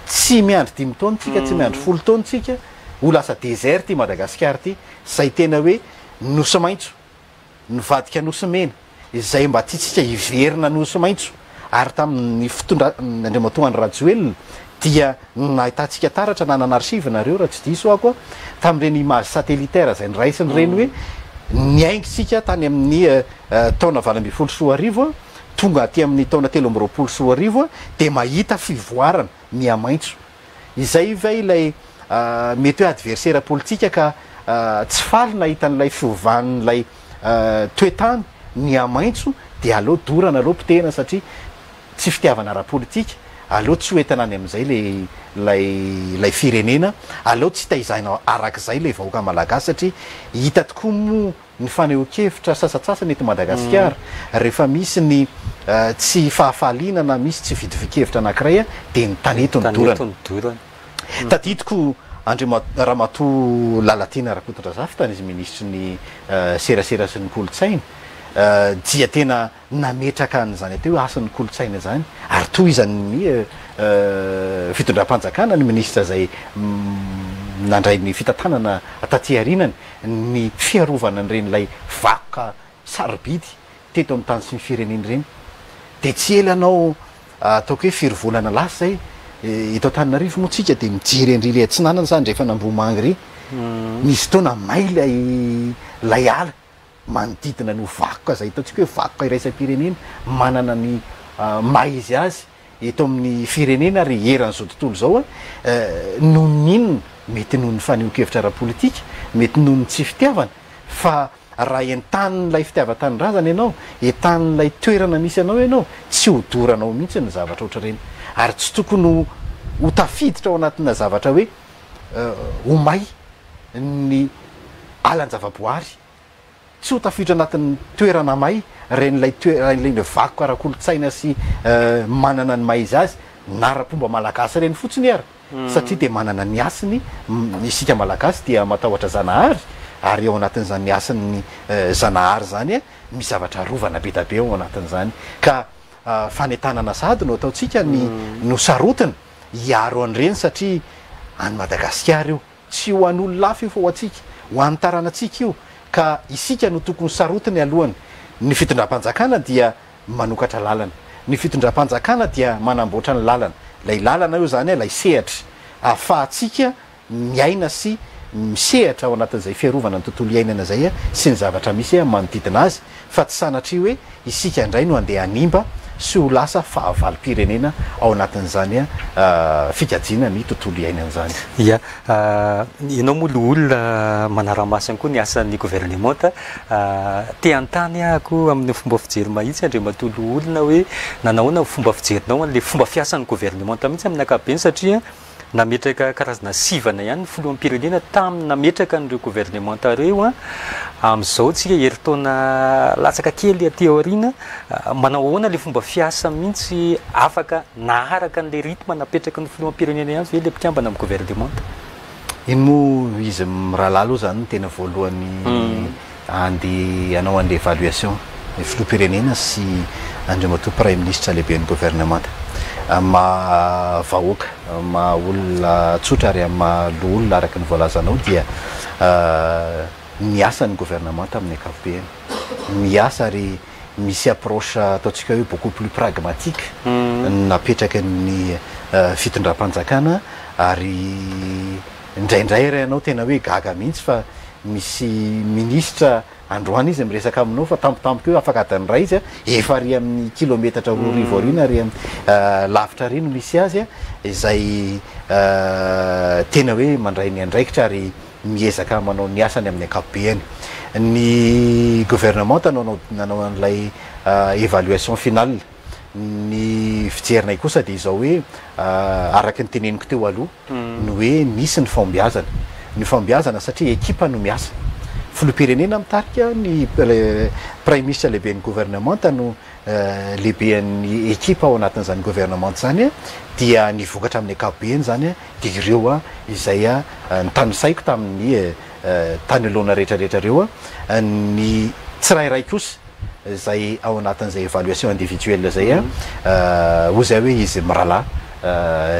Tsy miandry dimy taona tsika, tsy miandry folo taona tsika, ho lasa désert i Madagasikara ity, izay tena hoe nosy maitso, nivadika nosy mena, izay mba tiantsika hiverina nosy maitso, ary tamin'ny fitondran' Andriamatoa Andry Rajoelina dia nahitantsika taratra, nanana archive nareo raha tsy diso aho koa, tamin'ireny image satellitaire izay noraisiny ireny hoe niainga isika tany amin'ny taona 2018 tonga aty amin'ny taona 2023 dia mahita fivoarana miha-maitso. Izay ve ilay mety hoe adversaire politika ka tsy faly nahita an'ilay fiovan'ilay toe-tany niha-maitso dia aleo dorana aleo potehina satria tsy fitiavana ara-politika, aleo tsy ho entina any amin'izay ilay ilay ilay firenena, aleo tsy taizaina arak'izay ilay vahoaka malagasy satria hita tokoa moa ny fanehoan-kevitra sasantsasany eto Madagasikara rehefa misy ny tsy fahafaliana na misy tsy fitovian-kevitra anankiray dia ny tanety no dorana. Tadidiko Andriama Ramatoa Lalatiana Rakotondrazafy tany izy minisitry ny serasera sy ny kolontsaina dia tena nametraka an'izany atao hoe hasin'ny kolontsaina izany ary tohizan'ny fitondram-panjakana ny minisitra izay nandray ny fitantanana taty aorianany ny fiarovana an'ireny ilay vakoka sarobidy teto amin'ny tany sy ny firenena ireny. Dia tsy ela anao ataoko hoe firy volana lasa izay, eto Antananarivo moa tsika dia mijery an-dry ilay atsinanana sa andrefana Ambohimanga iry, nisy fotoana may ilay ilay ala. manodidina ny ho vakoka izay ataontsika hoe vakoka iraisam-pirenena manana ny maha izy azy eto amin'ny firenena ary eran'izao tontolo izao noho ny inona? Mety noho ny fanehoan-kevitra ara-politika, mety noho ny tsy fitiavana fa raha entanin'ilay fitiavan-tanindrazana ianao, entanin'ilay toerana misy anao ianao, tsy ho doranao mihitsy ny zavatra ohatr'ireny. Ary tsy tokony ho tafiditra ao anatina zavatra hoe ho may ny alan-javaboary. Tsy ho tafiditra anatin'ny toerana may ireny ilay toerana ilay vakoka ara-kolontsaina sy manana ny maha izy azy na ara-pomba malagasy ireny fotsiny ary satria dia manana ny hasiny isika malagasy dia matahotra Zanahary ary ao anatin'izany hasin'ny Zanahary izany misy zavatra arovana be da be ao anatin'izany ka fanentanana sahady no ataontsika ny no sarotiny hiaro an'ireny satria any Madagasikara io. Tsy ho an'olona hafa io fa ho antsika, ho an'ny taranantsika io, ka isika no tokony sarotiny alohany. Ny fitondram-panjakana dia manokatra lalana. Ny fitondram-panjakana dia manamboatra ny lalana. Ilay lalana io izany ilay sehatra ahafahantsika miaina sy misehatra ao anatin'izay fiarovana ny tontolo iainana izay sy ny zavatra misy manodidina azy fa tsy sanatria hoe isika indray no andeha hanimba sy ho lasa fahavalom-pirenena ao anatin'izany fikajiana ny tontolo iainana izany. Ia. Ianao moa loholona manara-maso ihany koa ny asan'ny governemanta. Te hanontany aho koa amin'ny fomba fijery mahitsy Andriamatoa Loholona hoe nanahoana ny fomba fijerinao an'ilay fomba fiasan'ny governemanta mihitsy amin'ny ankapobeny satria Nametraka karazana sivana ihany ny filoham-pirenena tamin'ny nametraka an'ireo governemanta ireo. Amin'izao tsika herintaona latsaka kely aty aoriana, manao ahoana ilay fomba fiasa mihitsy afaka naharaka an'ilay rythme napetraky ny filoham-pirenena ihany ve ilay mpikambana amin'ny governemanta? Iny moa izy mirahalahy aloha izany no tena voalohany Andeha hanao an'ilay évaluation ny filoham-pirenena sy Andriamatoa Praiminisitra lehiben'ny governemanta. Amin'ny maha vahoaka, amin'ny maha olona tsotra ary amin'ny maha loholona araka ny voalazanao dia miasa ny governemanta amin'ny ankapobeny. Miasa ary misy approche ataontsika hoe beaucoup plus pragmatique napetraky ny fitondram-panjakana ary indraindray ary ianao tena hoe gaga mihitsy fa Misy minisitra androany izy miresaka aminao fa tampotampoka eo afaka adiny iray izy efa ary amin'ny kilometatra 2000 aoriana ary lavitra ary no misy azy izay tena hoe mandray ny andraikitra ary miezaka manao ny asany amin'ny ankapobeny. Ny gouvernement nanao nanao an'ilay évaluation finale. Ny fijerinay kosa dia izao hoe araka ny teneniko teo aloha, ny hoe misy ny fahombiazana. Ny fahombiazana satria ekipa no miasa. Filoham-pirenena mitarika, ny Praiminisitra lehiben'ny governemanta no lehiben'ny ekipa ao anatin'izany governemanta izany dia ny vokatra amin'ny ankapobeny izany dia ireo izay notanisaiko tamin'ny tany aloana rehetra rehetra ireo. Ny tsirairay kosa izay ao anatin'izay évaluation individuelle izay hoy izay hoe izy mirahalahy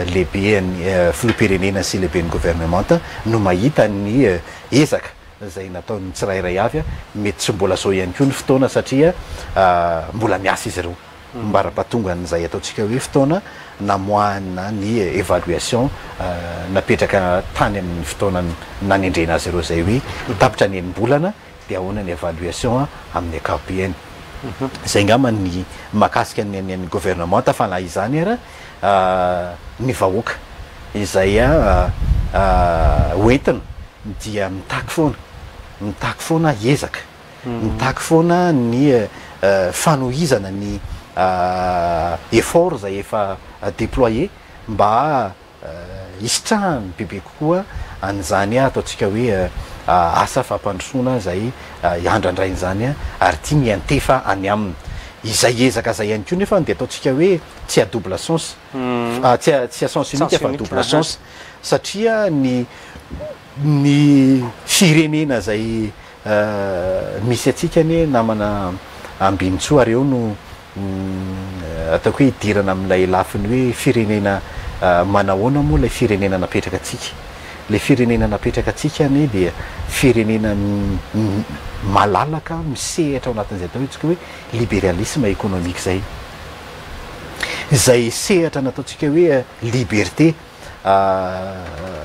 lehiben'ny filoham-pirenena sy lehiben'ny governemanta no mahita ny ezaka izay nataon'ny tsirairay avy, mety tsy mbola izao ihany koa ny fotoana satria mbola miasa izy ireo mbara-pahatongan'izay ataontsika hoe fotoana namoahana ny évaluation napetraka tany amin'ny fotoana nanendrena azy ireo izay hoe tapitra ny enim-bolana Dia ahoana ny évaluation amin'ny ankapobeny? Izay angamba ny mahakasika ny an'ny governemanta fa na izany ara ny vahoaka izay hoentina dia mitaky foana, mitaky foana ezaka, mitaky foana ny fanohizana ny effort izay efa déployé mba hisitrahany bebe kokoa an'izany ataontsika hoe asa fampandrosoana izay andrandrainy izany ary tiany hiantefa any aminy. Izay ezaka izay ihany koa nefa dia ataontsika hoe tsy à double sens, tsy à sens unique fa à double sens satria ny ny firenena izay misy antsika anie namana Ambinintsoa ary eo no Ataoko hoe hidirana amin'ilay lafiny hoe firenena manahoana moa ilay firenena napetraka antsika. Ilay firenena napetraka antsika anie dia firenena malalaka misehatra ao anatin'izay atao hoe hoe libéralisme économique izay. Izay sehatra nataontsika hoe liberté,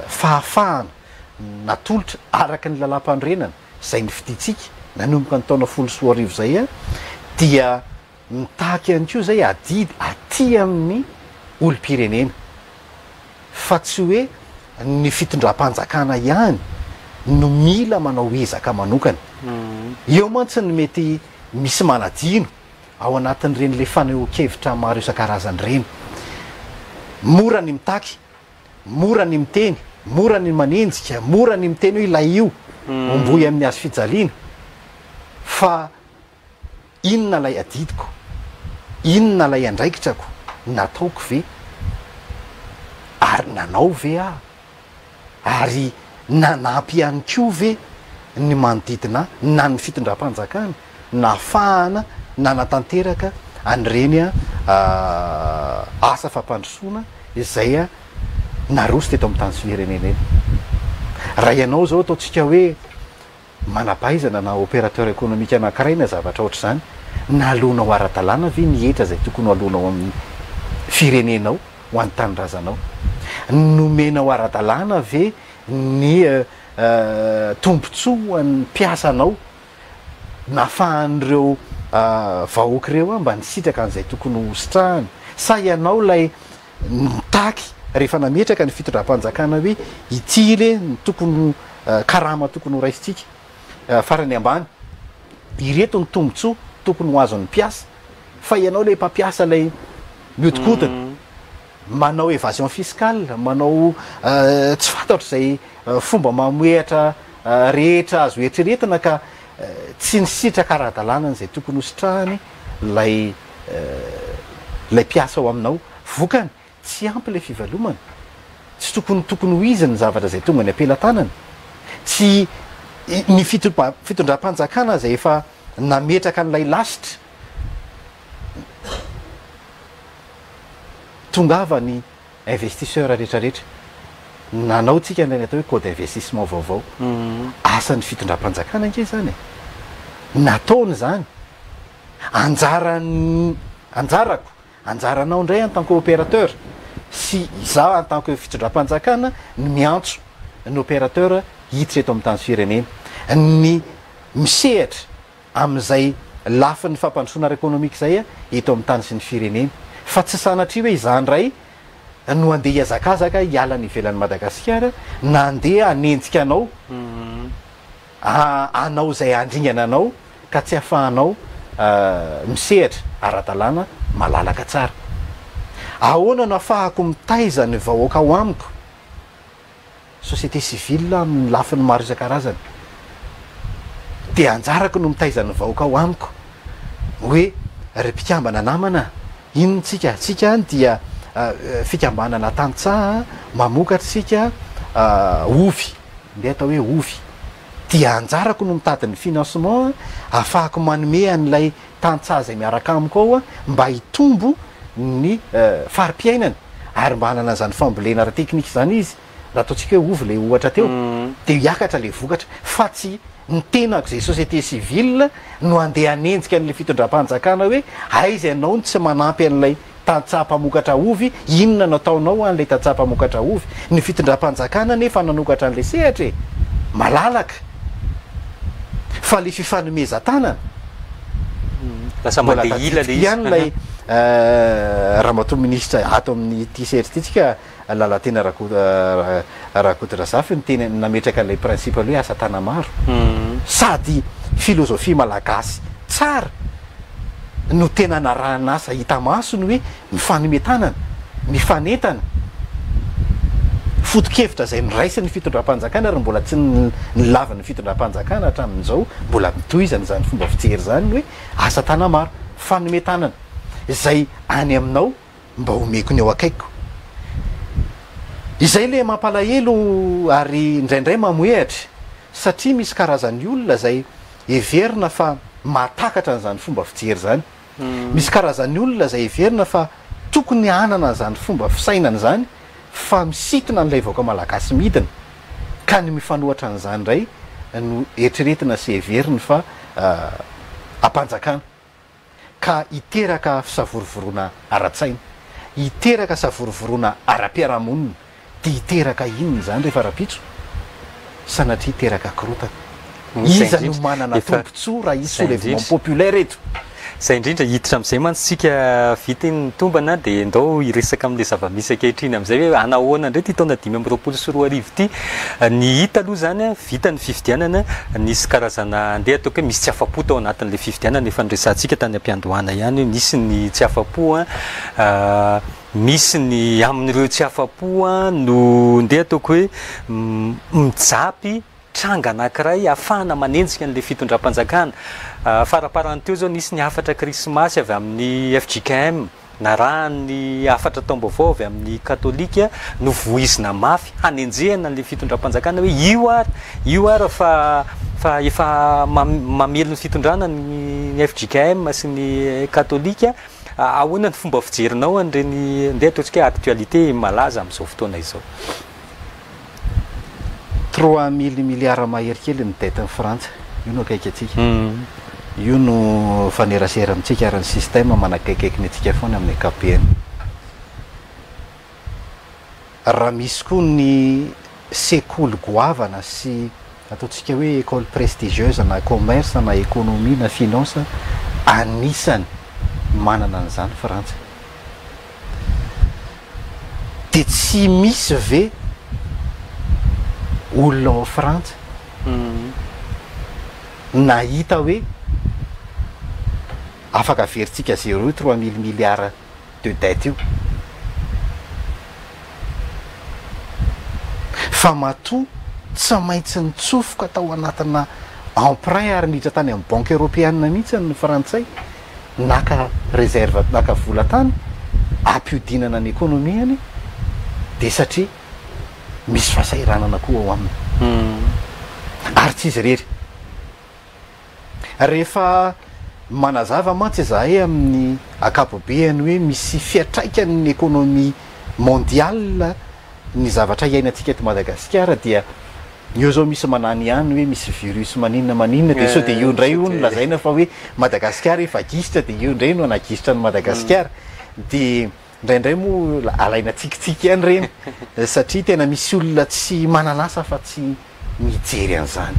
fahafahana natolotra araka ny lalàmpanorenana. izay nofidintsika nanomboka ny taona 2010 izay dia mitaky ihany koa izay adidy aty amin'ny olom-pirenena fa tsy hoe ny fitondram-panjakana ihany no mila manao ezaka manokana. Eo mantsy no mety misy manadino ao anatin'ireny le fanehoan-kevitra maro isan-karazany ireny. Mora ny mitaky, mora ny miteny, mora ny manenjika, mora ny miteny hoe ilay io, homboy amin'ny hazo fijaliana. Fa inona ilay adidiko? Inona ilay andraikitrako? Nataoko ve? Ary nanao ve aho? Ary nanampy ihany koa ve ny manodidina ahy na ny fitondram-panjakana nahafahana nanatanteraka an'ireny asa fampandrosoana izay naroso teto amin'ny tany sy firenena ireny? Raha ianao izao ataontsika hoe manam-pahaizana na opérateur économique anankiray na zavatra ohatr'izany, naloanao ara-dalàna ve ny hetra izay tokony ho aloanao amin'ny firenenao ho an'ny tanindrazanao? Nomenao ara-dalàna ve ny tombontsoa ho an'ny mpiasanao nafahan'ireo vahoaka ireo mba nisitraka an'izay tokony ho sitrahany? Sa ianao ilay nitaky rehefa nametraka ny fitondram-panjakana hoe ity re ny tokony ho karama tokony ho raisintsika farany ambany, ireto ny tombontsoa tokony ho azon'ny mpiasa, fa ianao ilay mpampiasa ilay mihodinkodina manao évasion fiscale, manao tsy fantatro izay fomba mamohehatra rehetra azo eritreretina ka tsy nisitraka ara-dalàna an'izay tokony ho sitrahany ilay ilay mpiasa ao aminao. Vokany, tsy ampy ilay fivelomana. Tsy tokony tokony ho izy ny zavatra izay tonga any am-pelatanany. Tsy ny fitondram-panjakana izay efa nametraka an'ilay lasitra. Tongava ny investisseur rehetra rehetra. Nanao tsika ilay atao hoe code investissement vaovao. Asan'ny fitondram-panjakana ange izany e. Nataony izany. Anjaran'ny, anjarako, anjaranao indray en tant que opérateur sy izaho en tant que fitondram-panjakana ny miantso ny opérateur hiditra eto amin'ny tany firenena. Ny misehatra amin'izay lafiny fampandrosoana ara-ekonomika izay eto amin'ny tany sy ny firenena. Fa tsy sanatria hoe izaho indray no handeha hihazakazaka hiala any ivelan'i Madagasikara na handeha hanenjika anao. Hanao izay handringana anao ka tsy ahafahanao misehatra ara-dalàna malalaka tsara. Ahoana no ahafahako mitaiza ny vahoaka ao amiko, société civile amin'ny lafiny maro isan-karazany? Dia anjarako no mitaiza ny vahoaka ao amiko hoe ry mpikambana namana a, inona tsika? Tsika dia fikambanana tantsaha mamokatra isika ovy. Ndeha atao hoe ovy. Dia anjarako no mitady ny financement ahafahako manome an'ilay tantsaha izay miaraka amiko ao mba hitombo ny fari-piainany ary mba hanana an'izany fambolena ara-teknika izany izy. Raha ataontsika hoe ovy ilay ohatra teo dia hiakatra ilay vokatra fa tsy ny tenako izay société civile no handeha hanenjika an'ilay fitondram-panjakana hoe aiza ianao no tsy manampy an'ilay Tantsaha mpamokatra ovy, inona no ataonao ho an'ilay tantsaha mpamokatra ovy? Ny fitondram-panjakana anefa nanokatra an'ilay sehatra e! Malalaka! Fa ilay fifanomezan-tanana, Lasa mbola mandeha ila tadidiko ilay izy. ihany ilay ramatoa minisitra ato amin'ity sehatra ity tsika, Lalatiana Rakotorazafy niteny nametraka ilay principe hoe asa tanamaro sady philosophie malagasy tsara no tena narahana asa hita maso ny hoe mifanome tanana, mifanentana, foto-kevitra izay noraisin'ny fitondram-panjakana ary mbola tsy nilavin'ny fitondram-panjakana hatramin'izao mbola mitohizana izany fomba fijery izany ny hoe asa tanamaro, fanome tanana izay any aminao mba omeko ny eo akaikiko. Izay le mampalahelo ary indraindray mamohehatra satria misy karazan'ny olona izay heverina fa mahatakatra an'izany fomba fijery izany. Misy karazan'ny olona izay heverina fa tokony hanana an'izany fomba fisainana izany fa misintona an'ilay vahoaka malagasy midina ka ny mifanohatra an'izany indray no eritreretina sy heveriny fa ampanjakana. ka hiteraka fisavorovoroana ara-tsaina, hiteraka savorovoroana ara-piarahamonina, dia hiteraka inona izany rehefa rahampitso? Sanatria hiteraka korontana. Izay Iza no indrindra, manana efa tombontsoa raha hisy izay soulèvement indrindra. populaire eto? Izay indrindra, hiditra amin'izay mantsy isika vita iny ny tombana dia ndao hiresaka amin'ilay zava-misy ankehitriny amin'izay hoe hanahoana indray ity taona 2025 ity. Ny hita aloha izany, vita ny fifidianana, nisy karazana andeha ataoko hoe misy tsy afa-po tao anatin'ilay fifidianana, efa noresahantsika tany am-piandohana ihany hoe nisy ny tsy afa-po an. Misy ny amin'ireo tsy afa-po no ndeha ataoko hoe mijapy tranga anankiray ahafahana manenjika an'ilay fitondram-panjakana. Faraparany teo izao nisy ny hafatra krismasy avy amin'ny fjkm narahan'ny hafatra taom-baovao avy amin'ny katolika novoizina mafy hanenjehana an'ilay fitondram-panjakana hoe io ary io ary fa fa efa mamely ny fitondrana ny fjkm sy ny katolika. Ahoana ny fomba fijerinao an'ireny ndeha ataontsika hoe actualité malaza amin'izao fotoana izao? 3000 milliards mahery kely ny dette-n'i Frantsa. Io no akaiky antsika. Io no mifanerasera amintsika ary ny système manakaikaiky ny antsika foana amin'ny ankapobeny. Raha misy koa ny sekoly goavana sy ataontsika hoe école prestigieuse na commerce na économie na finance anisany manana an'izany Frantsa. Dia tsy misy ve olona ao Frantsa nahita hoe afaka averintsika zéro io 3000 milliards de dette io? Fa matoa tsy maintsy nitsofoka tao anatina emprunt ary niditra tany amin'ny banque européenne mihitsy ny frantsay naka réserve naka vola tany ampiodinana ny économie-ny dia satria misy fahasahiranana koa ao aminy. Ary tsy izy irery. Rehefa manazava mantsy izahay amin'ny ankapobeany hoe misy fiantraikany ny économie mondiale ny zavatra iainantsika eto Madagasikara dia eo zao misy manany ihany hoe misy virus maninona maninona dia sao dia io indray hono lazaina fa hoe Madagasikara efa gisitra dia io indray no hanagisitra an'i Madagasikara dia indraindray moa alaina tsikitsiky ihany ireny satria tena misy olona tsy manana asa fa tsy mijery an'izany.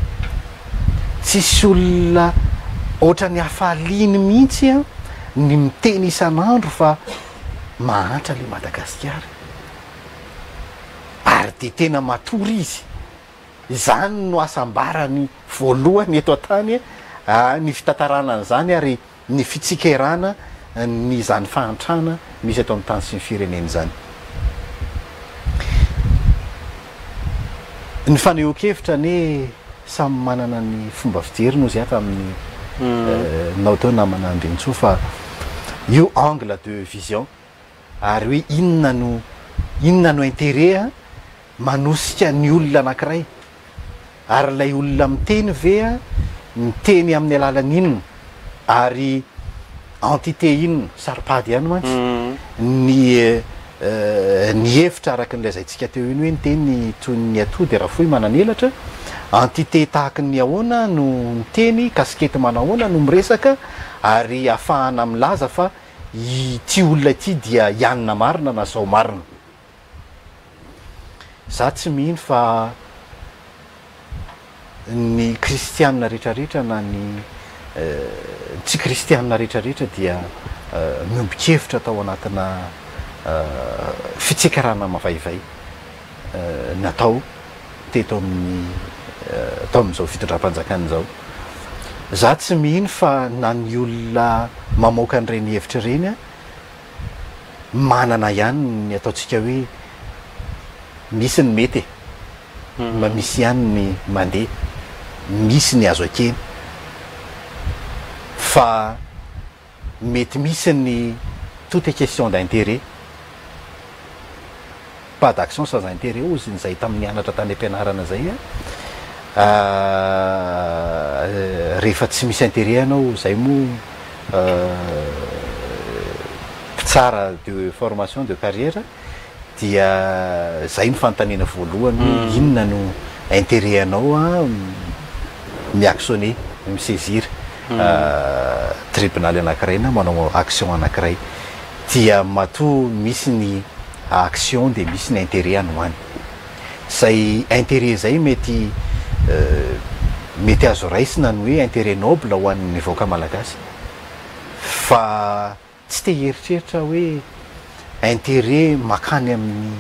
Tsisy olona ohatran'ny hafaliany mihitsy ny miteny isan'andro fa mahantra le Madagasikara. Ary dia tena matory izy. Izany no hasambarany voalohany eto an-tany, ny fitantarana an'izany ary ny fitsikerana ny izany fahantrana misy eto amin'ny tany sy ny firenena izany. Ny fanehoan-kevitra anie samy manana ny fomba fijeriny hozy aho tamin'ny nao teo namana Andriantsoa fa io angle de vision ary hoe inona no inona no intérêt manosika ny olona anankiray Ary ilay olona miteny ve miteny amin'ny alalan'ny inona? Ary entité inona? Saro-pady ihany mantsy ny ny hevitra araka ny lazaintsika teo iny hoe niteny toy ny atody rafohy manan'elatra, entité tahaky ny ahoana no miteny, kasikety manahoana no miresaka ary ahafahana milaza fa ity olona ity dia ianona marina na zao marina. Za tsy mino fa ny kristianina retraretra na ny tsy kristianina retraretra dia miombon-kevitra tao anatina fitsikarana mavaivay natao teto amin'ny tao amin'izao fitondram-panjakana izao. Za tsy mino fa na ny olona mamoaka an'ireny hevitra ireny manana ihany ny ataontsika hoe misy ny mety e, mba misy ihany ny mandeha, misy ny azo ekena fa mety misy ny tout est question d'intérêt, pas d'action sans intérêt hozy ny izay tamin'ny nianatra tany am-pianarana izay a, rehefa tsy misy intérêt ianao izay moa mpitsara de formation de carrière dia zay no fanontaniana voalohany hoe inona no intérêt anao a mi-actionner, mi-saisir tribonaly anankiray na manao action anankiray dia matoa misy ny action dia misy ny intérêt any ho any. Zay intérêt zay mety mety azo raisina ny hoe intérêt noble ho an'ny vahoaka malagasy fa tsy te hieritreritra hoe intérêt makany amin'ny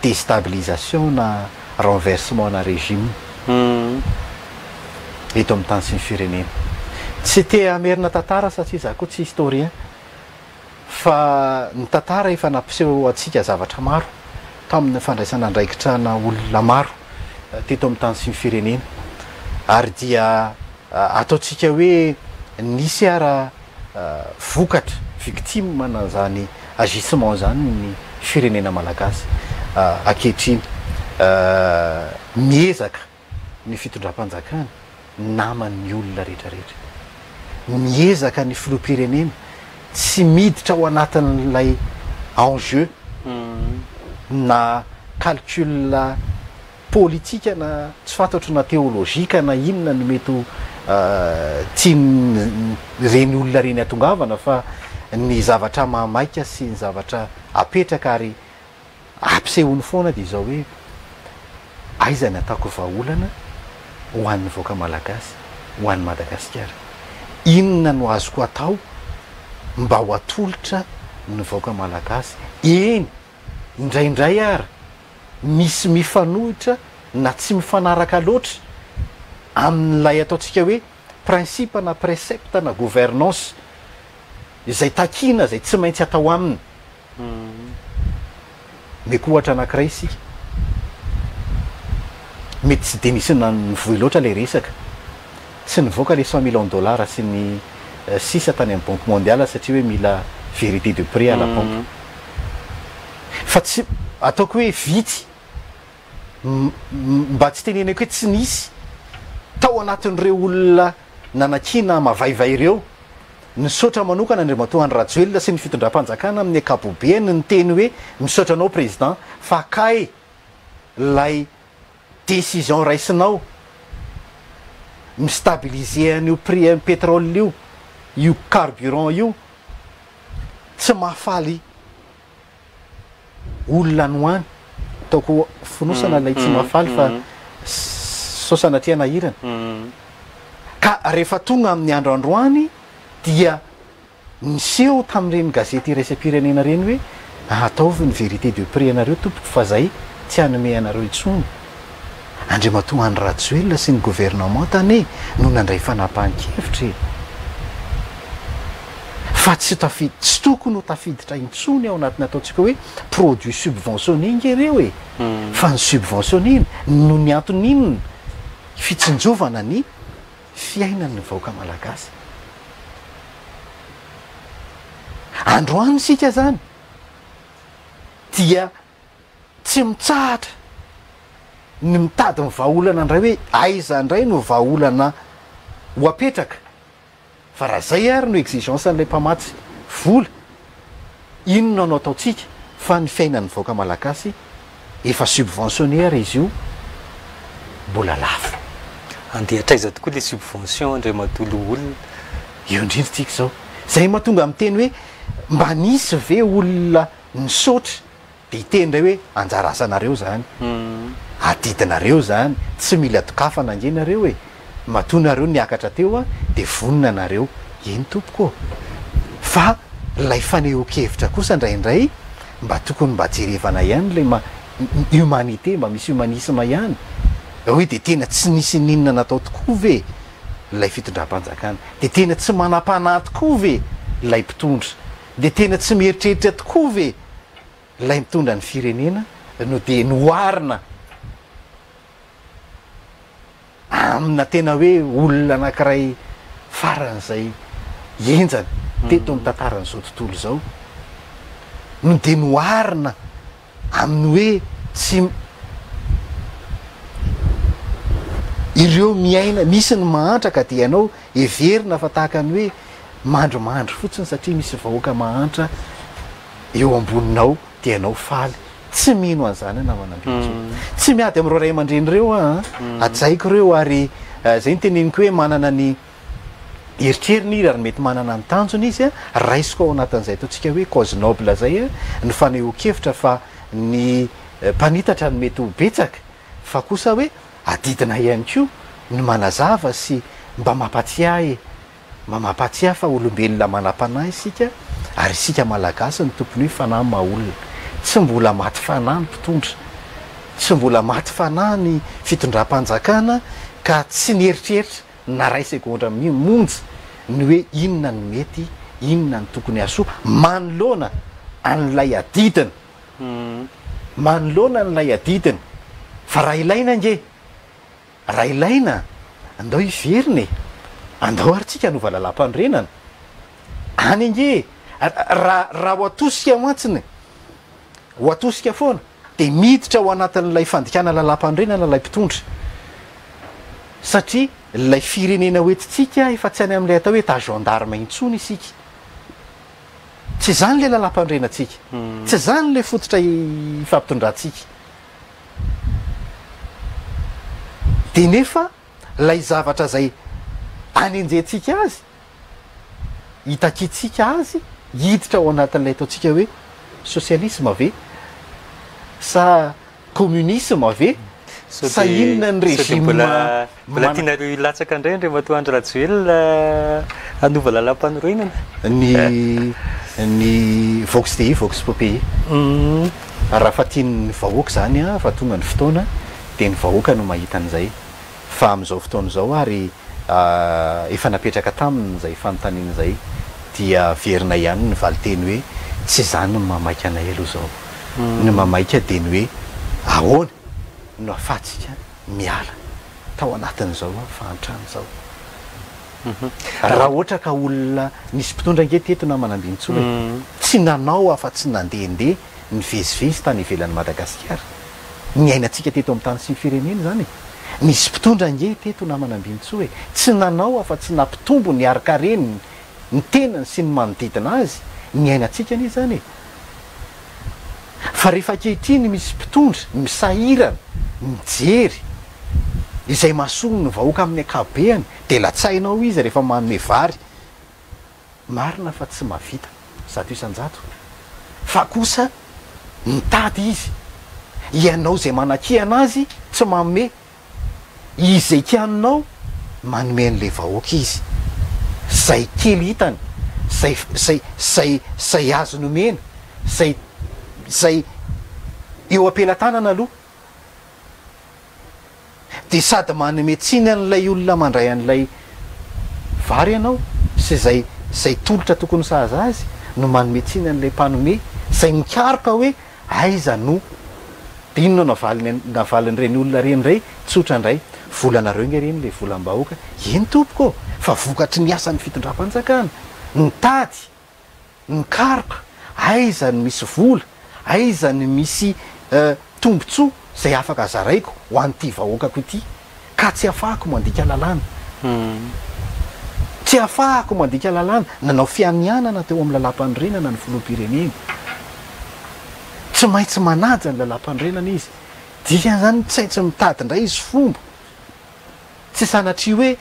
déstabilisation na renversement na régime eto amin'ny tany sy ny firenena. Tsy te hamerina tantara satria za koa tsy historien. Fa ny tantara efa nampiseho antsika zavatra maro tamin'ny fandraisana andraikitra ana olona maro teto amin'ny tany sy ny firenena. Ary dia ataontsika hoe nisy ara vokatra, victime an'izany agissement izany ny firenena malagasy ankehitriny. Miezaka ny fitondram-panjakana naman'ny olona rehetra rehetra. Miezaka ny filoham-pirenena tsy miditra ao anatin'ilay enjeu na calcul politika na tsy fantatro na théologique na inona no mety ho tian'ireny olona ireny hatongavana fa ny zavatra mahamaika sy ny zavatra apetraka ary Ampisehoany foana dia izao hoe aiza ny ataoko vahaolana ho an'ny vahoaka malagasy, ho an'i Madagasikara. Inona no azoko atao mba ho atolotra ny vahoaka malagasy, eny indraindray ara misy mifanohitra na tsy mifanaraka loatra amin'ilay ataontsika hoe principe na précepte na gouvernance izay takiana izay tsy maintsy atao aminy. Omeko ohatra anankiray isika. Mety tsy dia nisy nivoy loatra ilay resaka. Tsy nivoaka ilay 100 millions dollars sy ny sisa tany amin'ny banque mondiale satria hoe mila vérité de prix à la pompe. Fa tsy, ataoko hoe vitsy, mba tsy tenenako hoe tsy nisy, tao anatin'ireo olona nanakiana mavaivay ireo. Nisaotra manokana Andriamatoa Andry Rajoelina sy ny fitondram-panjakana amin'ny ankapobeny niteny hoe misaotra anao Président fa kay lay décision raisinao mi-stabiliser an'io prix an'ny pétrole io, io carburant io tsy mahafaly olona any ho any, ataoko fonosana ilay tsy mahafaly fa sao sanatria hanahirana, ka rehefa tonga amin'ny andro androany dia niseho tamin'ireny gazety iraisam-pirenena ireny hoe ataovy ny vérité de prix anareo tompoko fa zay tsy hanome anareo intsony. Andriamatoa Andry Rajoelina sy ny governemanta anie no nandray fanapahan-kevitra e! Fa tsy tafi, tsy tokony ho tafiditra intsony ao anatin'ny ataontsika hoe produit subventionné nge ireo e! Fa ny subventionné noho ny antony inona? Fitsinjovana ny fiainan'ny vahoaka malagasy. Androany isika zany dia tsy mitsahatra ny mitady ny vahaolana indray hoe aiza indray no vahaolana ho apetraka fa raha zay ary no exigence an'ilay mpamatsy vola inona no ataontsika fa ny fiainan'ny vahoaka malagasy efa subventionné ary izy io mbola lafo. Andeha hatraiza tokoa ilay subvention Andriamatoa Loholona? Eo indrindra tsika izao. Zay mahatonga miteny hoe mba nisy ve olona nisaotra Dia hiteny indray hoe anjara asanareo izany, adidinareo izany, tsy mila dokafana ange nareo e! Matoa nareo niakatra teo dia vonona nareo. Eny tompoko ô! Fa ilay fanehoan-kevitra kosa indraindray mba tokony mba jerevana ihany ilay ma humanité, mba misy humanisme ihany hoe dia tena tsy nisy n'inona natao tokoa ve ilay fitondram-panjakana? Dia tena tsy manam-panahy tokoa ve ilay mpitondra? Dia tena tsy mieritreritra tokoa ve ilay mitondra ny firenena no dia noharina amina tena hoe olona anankiray faran'izay henjana teto amin'ny tantaran'izao tontolo izao no dia noharina amin'ny hoe tsy ireo miaina, misy ny mahantra ka dia ianao heverina fa tahaka ny hoe mandrimandry fotsiny satria misy vahoaka mahantra eo amboninao dia ianao faly. Tsy mino an'izany aho namana Andriamantsoa. Tsy miady amin'ireo ray aman-dreny ireo aho an, hajaiko ireo ary izay no teneniko hoe manana ny eritreriny iry ary mety manana ny tanjony izy, raisiko ao anatin'izay ataontsika hoe cause noble izay ny fanehoan-kevitra fa ny mpanitatra no mety ho betsaka fa kosa hoe adidina ihany koa ny manazava sy mba mampatsiahy mba mampatsiahy fa olombelona manam-panahy isika ary isika Malagasy no tompony hoe fanahy maha olona. Tsy mbola maty fanahy ny mpitondra, tsy mbola maty fanahy ny fitondram-panjakana ka tsy nieritreritra na ray segondra monja ny hoe inona no mety, inona no tokony hahasoa manoloana an'ilay adidina. Manoloana an'ilay adidina. Fa raha ilaina ange, raha ilaina, andao hiverina e! Andao ary tsika hanova lalàmpanorenana. Any ange e! Raha raha ho atosika mantsy ny, ho atosika foana, dia miditra ao anatin'ilay fandikana lalàmpanorenana ilay mpitondra. Satria ilay firenena hoentintsika efa tsy any amin'ilay atao hoe état gendarme intsony isika. Tsy izany ilay lalàmpanorenantsika. Tsy izany ilay fototra ifampitondrantsika. Dia nefa ilay zavatra izay anenjehantsika azy, itakiantsika azy hiditra ao anatin'ilay ataontsika hoe sosialisma ve sa communisme ve sa inona ny régime mbola mbola tianareo hilatsaka indray Andriamatoa Andry Rajoelina hanova lalàmpanorenana? Ny ny vox Dei vox popei. Raha fa tian'ny vahoaka izany fa tonga ny fotoana dia ny vahoaka no mahita an'izay. Fa amin'izao fotoana izao ary efa napetraka taminy izay fanontaniana izay dia averina ihany ny valinteny hoe tsy izany no mahamaika anay aloha izao. Ny mahamaika dia ny hoe ahoana no ahafahantsika miala tao anatin'izao fahantrana izao. Raha ohatra ka olona nisy mpitondra ange teto namana Ambinintsoa e, tsy nanao afa-tsy nandehandeha nivezivezy tany ivelan'i Madagasikara. Niainantsika teto amin'ny tany sy ny firenena izany e. Nisy mpitondra ange teto namana Ambinintsoa e, tsy nanao afa-tsy nampitombo ny harin-kareny, ny tenany sy ny manodidina azy. Niainantsika anie izany e. Fa rehefa ankehitriny misy mpitondra misahirana, mijery izay mahasoa ny vahoaka amin'ny ankapobeany dia latsahinao izy rehefa manome vary. Marina fa tsy mahavita 100% fa kosa mitady izy, ianao izay manakihana azy tsy manome, izy izay kianinao manome an'ilay vahoaka izy, izay kely hitany, izay izay izay izay azony omena, izay izay eo am-pelatanana aloha. Dia sady manome tsiny an'ilay olona mandray an'ilay vary ianao sy izay izay tolotra tokony sahaza azy no manome tsiny an'ilay mpanome izay mikaroka hoe aiza no dia inona no navaliny navalin'ireny olona ireny indray tsotra indray volanareo nge ireny ilay volam-bahoaka eny tompoko ô fa vokatry ny asan'ny fitondram-panjakana nitady Mikaroka, aiza no misy vola, aiza no misy tombotsoa izay afaka zaraiko ho an'ity vahoakako ity, ka tsy afahako mandika lalàna. Tsy afahako mandika lalàna. Nanao fianianana teo amin'ny lalàmpanorenana ny filoham-pirenena. Tsy maintsy manaja ny lalàmpanorenana izy. Dikan'izany tsy maintsy mitady indray izy fomba. Tsy sanatria hoe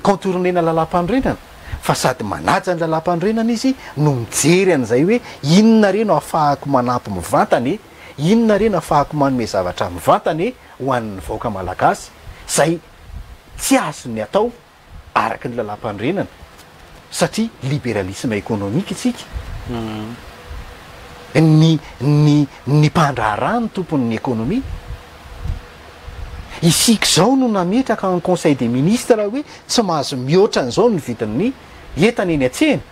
contourner-na lalàmpanorenana fa sady manaja ny lalàmpanorenana izy no mijery an'izay hoe inona re no ahafahako manampy mivantana e, inona re no ahafahako manome zavatra mivantana e ho an'ny vahoaka malagasy izay tsy azony atao araka ny lalàmpanorenana satria liberalisme économique isika, ny ny ny mpandraharaha no tompon'ny économie. Isika izao no nametraka en conseil des ministres hoe tsy mahazo mihoatra an'izao ny vidin'ny entana eny an-tsena.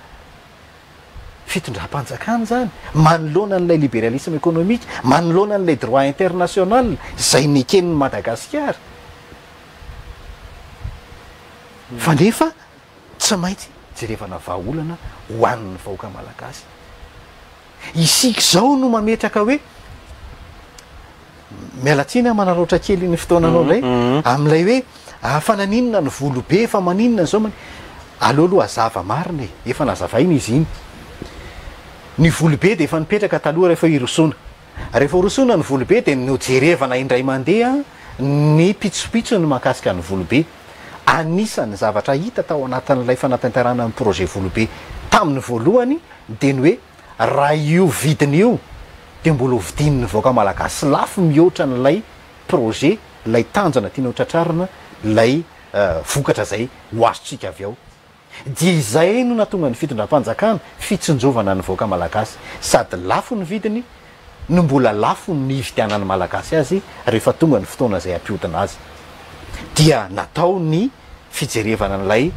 Fitondram-panjakana izany, manoloana an'ilay liberalisme économique, manoloana an'ilay droit international izay neken'i Madagasikara. Fa nefa tsy maintsy jerevana vahaolana ho an'ny vahoaka malagasy. Isika izao no mametraka hoe, miala tsiny aho manaraotra kely ny fotoananao indray, amin'ilay hoe ah, fa naninona ny volo be, fa maninona izao, mani-, aleo aloha hazava marina e, efa nazavaina izy iny. Ny volo be dia efa nipetraka taloha rehefa hirosoana. Rehefa horosoana ny volobe dia nojerevana indray mandeha ny pitsopitsony mahakasika ny volobe. Anisan'ny zavatra hita tao anatin'ilay fanatanterahana ny projet volobe tamin'ny voalohany dia ny hoe raha io vidiny io dia mbola ho vidian'ny vahoaka malagasy lafo mihoatra an'ilay projet, ilay tanjona tiana ho tratrarina, ilay vokatra izay ho azontsika avy ao. Dia izay no nahatonga ny fitondram-panjakana fitsinjovana ny vahoaka malagasy. Sady lafo ny vidiny no mbola lafo ny hividianan'ny malagasy azy rehefa tonga ny fotoana izay hampihodina azy. Dia natao ny fijerevana an'ilay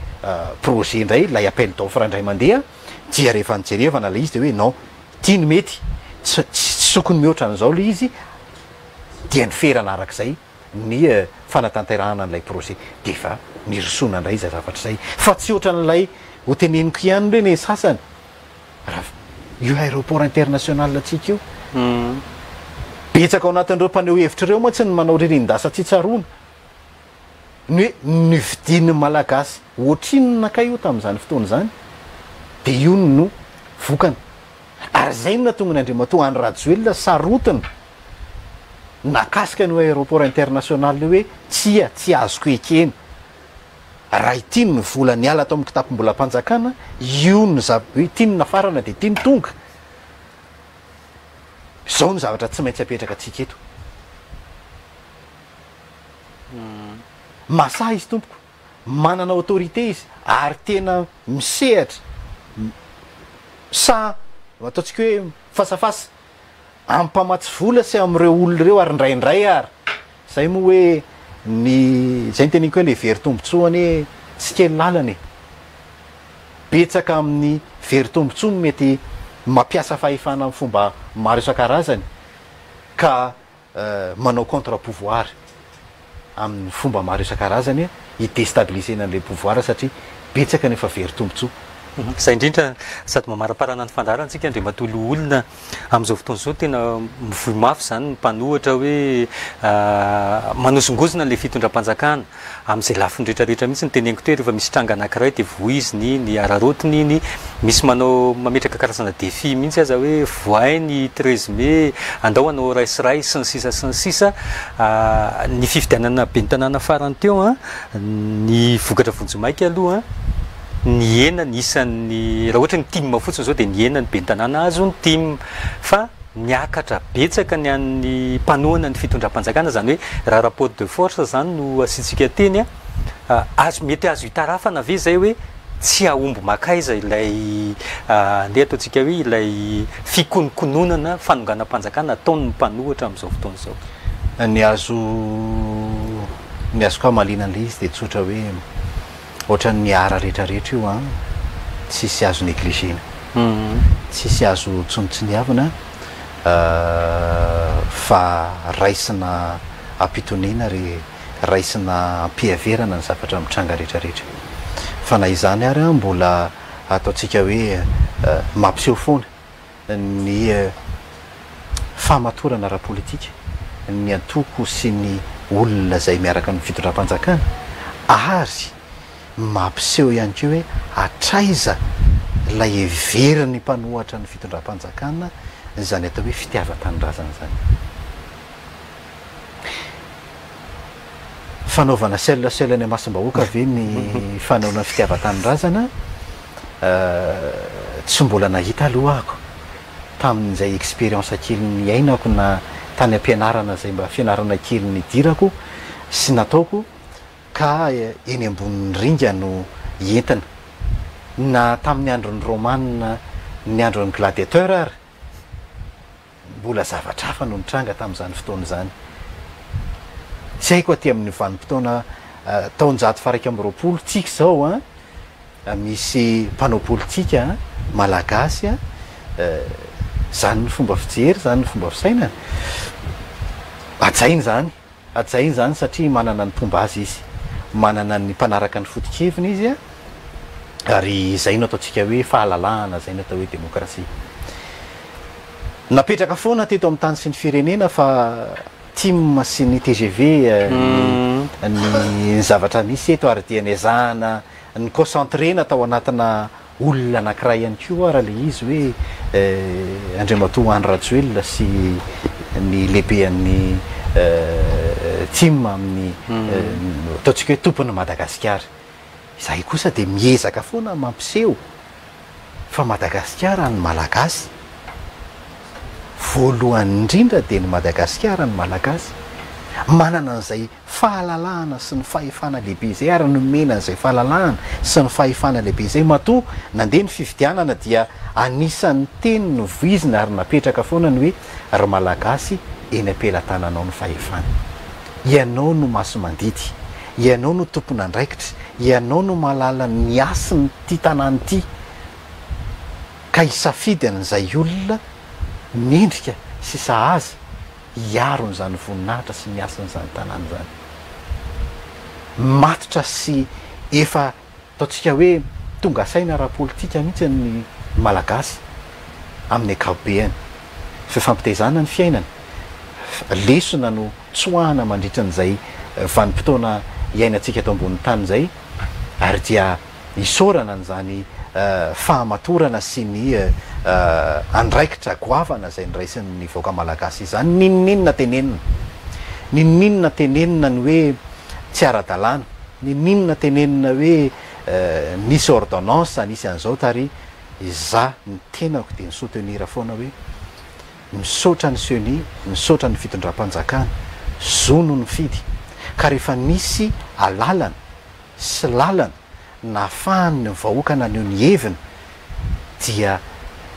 projet indray, ilay appel d'offre indray mandeha, Dia rehefa nijerevana ilay izy dia hoe non, ity no mety, tsy tsy tokony mihoatra an'izao ilay izy, dia niferana arak'izay ny fanatanterahana an'ilay projet. Dia efa nirosoana indray izay zavatra izay. Fa tsy ohatran'ilay ho teneniko ihany re ny sasany, raha io aéroport international antsika io, betsaka ao anatin'ireo mpaneho hevitra ireo mantsy ny manao ririnin-dasa tsy tsaroana. Ny hoe nividian'ny Malagasy ohatrinona kay io tamin'izany fotoana izany dia io no vokany. Ary izay no nahatonga ny Andriamatoa Andry Rajoelina sarotiny nahakasika an'io aéroport international io hoe tsia, tsy azoko ekena. Raha ity ny vola niala tao amin'ny kitapom-bolam-panjakana, io no zava, ity no nafarana dia ity no tonga. Izao no zavatra tsy maintsy apetraka antsika eto. Masahy izy tompoko, manana autorité izy ary tena misehatra sa ataontsika hoe mifasafasa amin'ny mpamatsy vola sy amin'ireo olona ireo ary indraindray ary zay moa hoe ny zay no teneniko hoe le very tombotsoa anie tsy kely lalana e! Betsaka amin'ny very tombotsoa no mety mampiasa fahefana amin'ny fomba maro isan-karazany ka manao contre pouvoir amin'ny fomba maro isan-karazany hi-destabiliser-na an'ilay pouvoir satria betsaka ny efa very tombontsoa. Izay indrindra, sady mamaraparana ny fandaharana isika Andriamatoa Loholona, amin'izao fotoana izao tena mivoy mafy izany ny mpanohitra hoe manozongozona ilay fitondram-panjakana. Amin'izay lafiny rehetra rehetra mihitsy no teneniko teo, rehefa misy tranga anankiray dia voiziny iny, araraotiny iny, misy manao mametraka karazana défi mihitsy aza hoe vohay ny 13 mai, andao hanao ray sy ray sy ny sisa sy ny sisa. Ny fifidianana ben'ny tanàna farany teo an, ny vokatra vonjimaika aloha an, nihena ny isan'ny, raha ohatra ny tim fotsiny izao dia nihena ny ben'ny tanàna azon'ny tim fa Niakatra betsaka ny an'ny mpanohana ny fitondram-panjakana, izany hoe raha rapport de force izany no asiantsika teny, azo, mety azo itarafana ve izay hoe tsy hahomby mankaiza ilay andeha ataontsika hoe ilay fikononkononana fanonganam-panjakana ataon'ny mpanohitra amin'izao fotoana izao? Ny azo ny azoko hamaliana an'ilay izy dia tsotra hoe Ohatran'ny art retraretra io an, tsisy azo negligena, tsisy azo tsonitsoniavina fa raisina am-pitoniana ary raisina am-piheverana ny zavatra mitranga retraretra. Fa na izany ary an, mbola ataontsika hoe mampiseho foana ny fahamatorana ara-politika ny antoko sy ny olona izay miaraka amin'ny fitondram-panjakana ary mampiseho ihany koa hoe hatraiza ilay heverin'ny mpanohatra ny fitondram-panjakana izany atao hoe fitiavan-tanindrazana izany. Fanaovana seul seul any amasom-bahoaka ve ny fanaona fitiavan-tanindrazana? Tsy mbola nahita aloha ako tamin'izay expérience kely niainako na tany am-pianarana izay mba fianarana kely nidirako sy nataoko ka eny ambonin'ny ringa no entina na tamin'ny andron'ny Romana ny andron'ny gladiateur ary Mbola zavatra hafa no nitranga tamin'izany fotoana izany. Tsy haiko aty amin'ny vanim-potoana taonjato faha-21 tsika izao an, misy mpanao politika malagasy an, izany ny fomba fijery, izany ny fomba fisainana. Hajaina izany. Hajaina izany satria manana ny mpomba azy izy, manana ny mpanaraka ny foto-keviny izy ary izay no ataontsika hoe fahalalahana, izay no atao hoe demokrasia. Napetraka foana teto amin'ny tany sy ny firenena fa tim sy ny tgv ny zavatra misy eto ary dia nezahana ni-concentrer-na tao anatina Olona anakiray ihany koa ara le izy hoe Andriamatoa Andry Rajoelina sy ny lehibean'ny tim amin'ny ataontsika hoe tompon'i Madagasikara. Izahay kosa dia miezaka foana mampiseho fa Madagasikara an'ny Malagasy. Voalohany indrindra dia ny Madagasikara an'ny Malagasy. Manana an'izay fahalalahana sy ny fahefana lehibe izay ary nomena an'izay fahalalahana sy ny fahefana lehibe izay matoa nandeha ny fifidianana dia anisan'ny teny novoizina ary napetraka foana ny hoe ry Malagasy eny am-pelatananao ny fahefana. Ianao no masi-mandidy, ianao no tompon'andraikitra, ianao no mahalala ny hasin'ity tanàna ity. Ka hisafidy an'izay olona mendrika sy sahaza hiaro an'izany voninahitra sy ny hasin'izany tanàna izany. Matotra sy efa ataontsika hoe tonga saina ara-politika mihitsy ny Malagasy amin'ny ankapobeany. Fifampitaizana ny fiainana, lesona no tsoahana mandritra an'izay vanim-potoana iainantsika eto ambonin'ny tany izay ary dia isaorana an'izany fahamatorana sy ny andraikitra goavana izay noraisin'ny vahoaka Malagasy izany. N'inon'inona tenenina, n'inon'inona tenenina ny hoe tsy ara-dalàna, Niniana tenenina hoe nisy ordonnance nisy an'izao tary, izaho ny tenako dia ni-soutenir foana hoe misaotra ny ceni, misaotra ny fitondram-panjakana, zo no nifidy, ka rehefa nisy alalana sy lalana nahafahan'ny vahoaka naneho ny heviny dia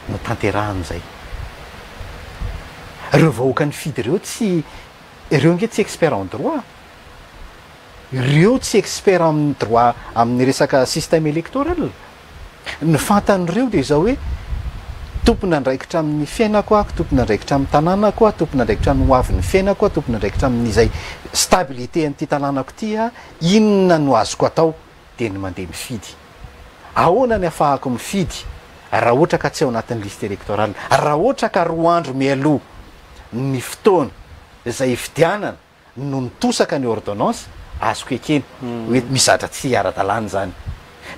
notanterahina izay. Ireo vahoaka nifidy ireo tsy, ireo ange tsy expert en droit. Ireo tsy expert amin'ny droit amin'ny resaka système électoral. Ny fantan'ireo dia izao hoe tompon'andraikitra amin'ny fiainako aho, tompon'andraikitra amin'ny tanànako aho, tompon'andraikitra amin'ny ho avin'ny fiainako aho, tompon'andraikitra amin'izay stabilité an'ity tanànako ity aho, inona no azoko atao dia ny mandeha mifidy. Ahoana ny afahako mifidy raha ohatra ka tsy ao anatin'ny liste électorale, raha ohatra ka roa andro mialoha ny fotoana izay hifidianana no nitosaka ny ordonnance, azoko ekena hoe misy zavatra tsy ara-dalàna izany.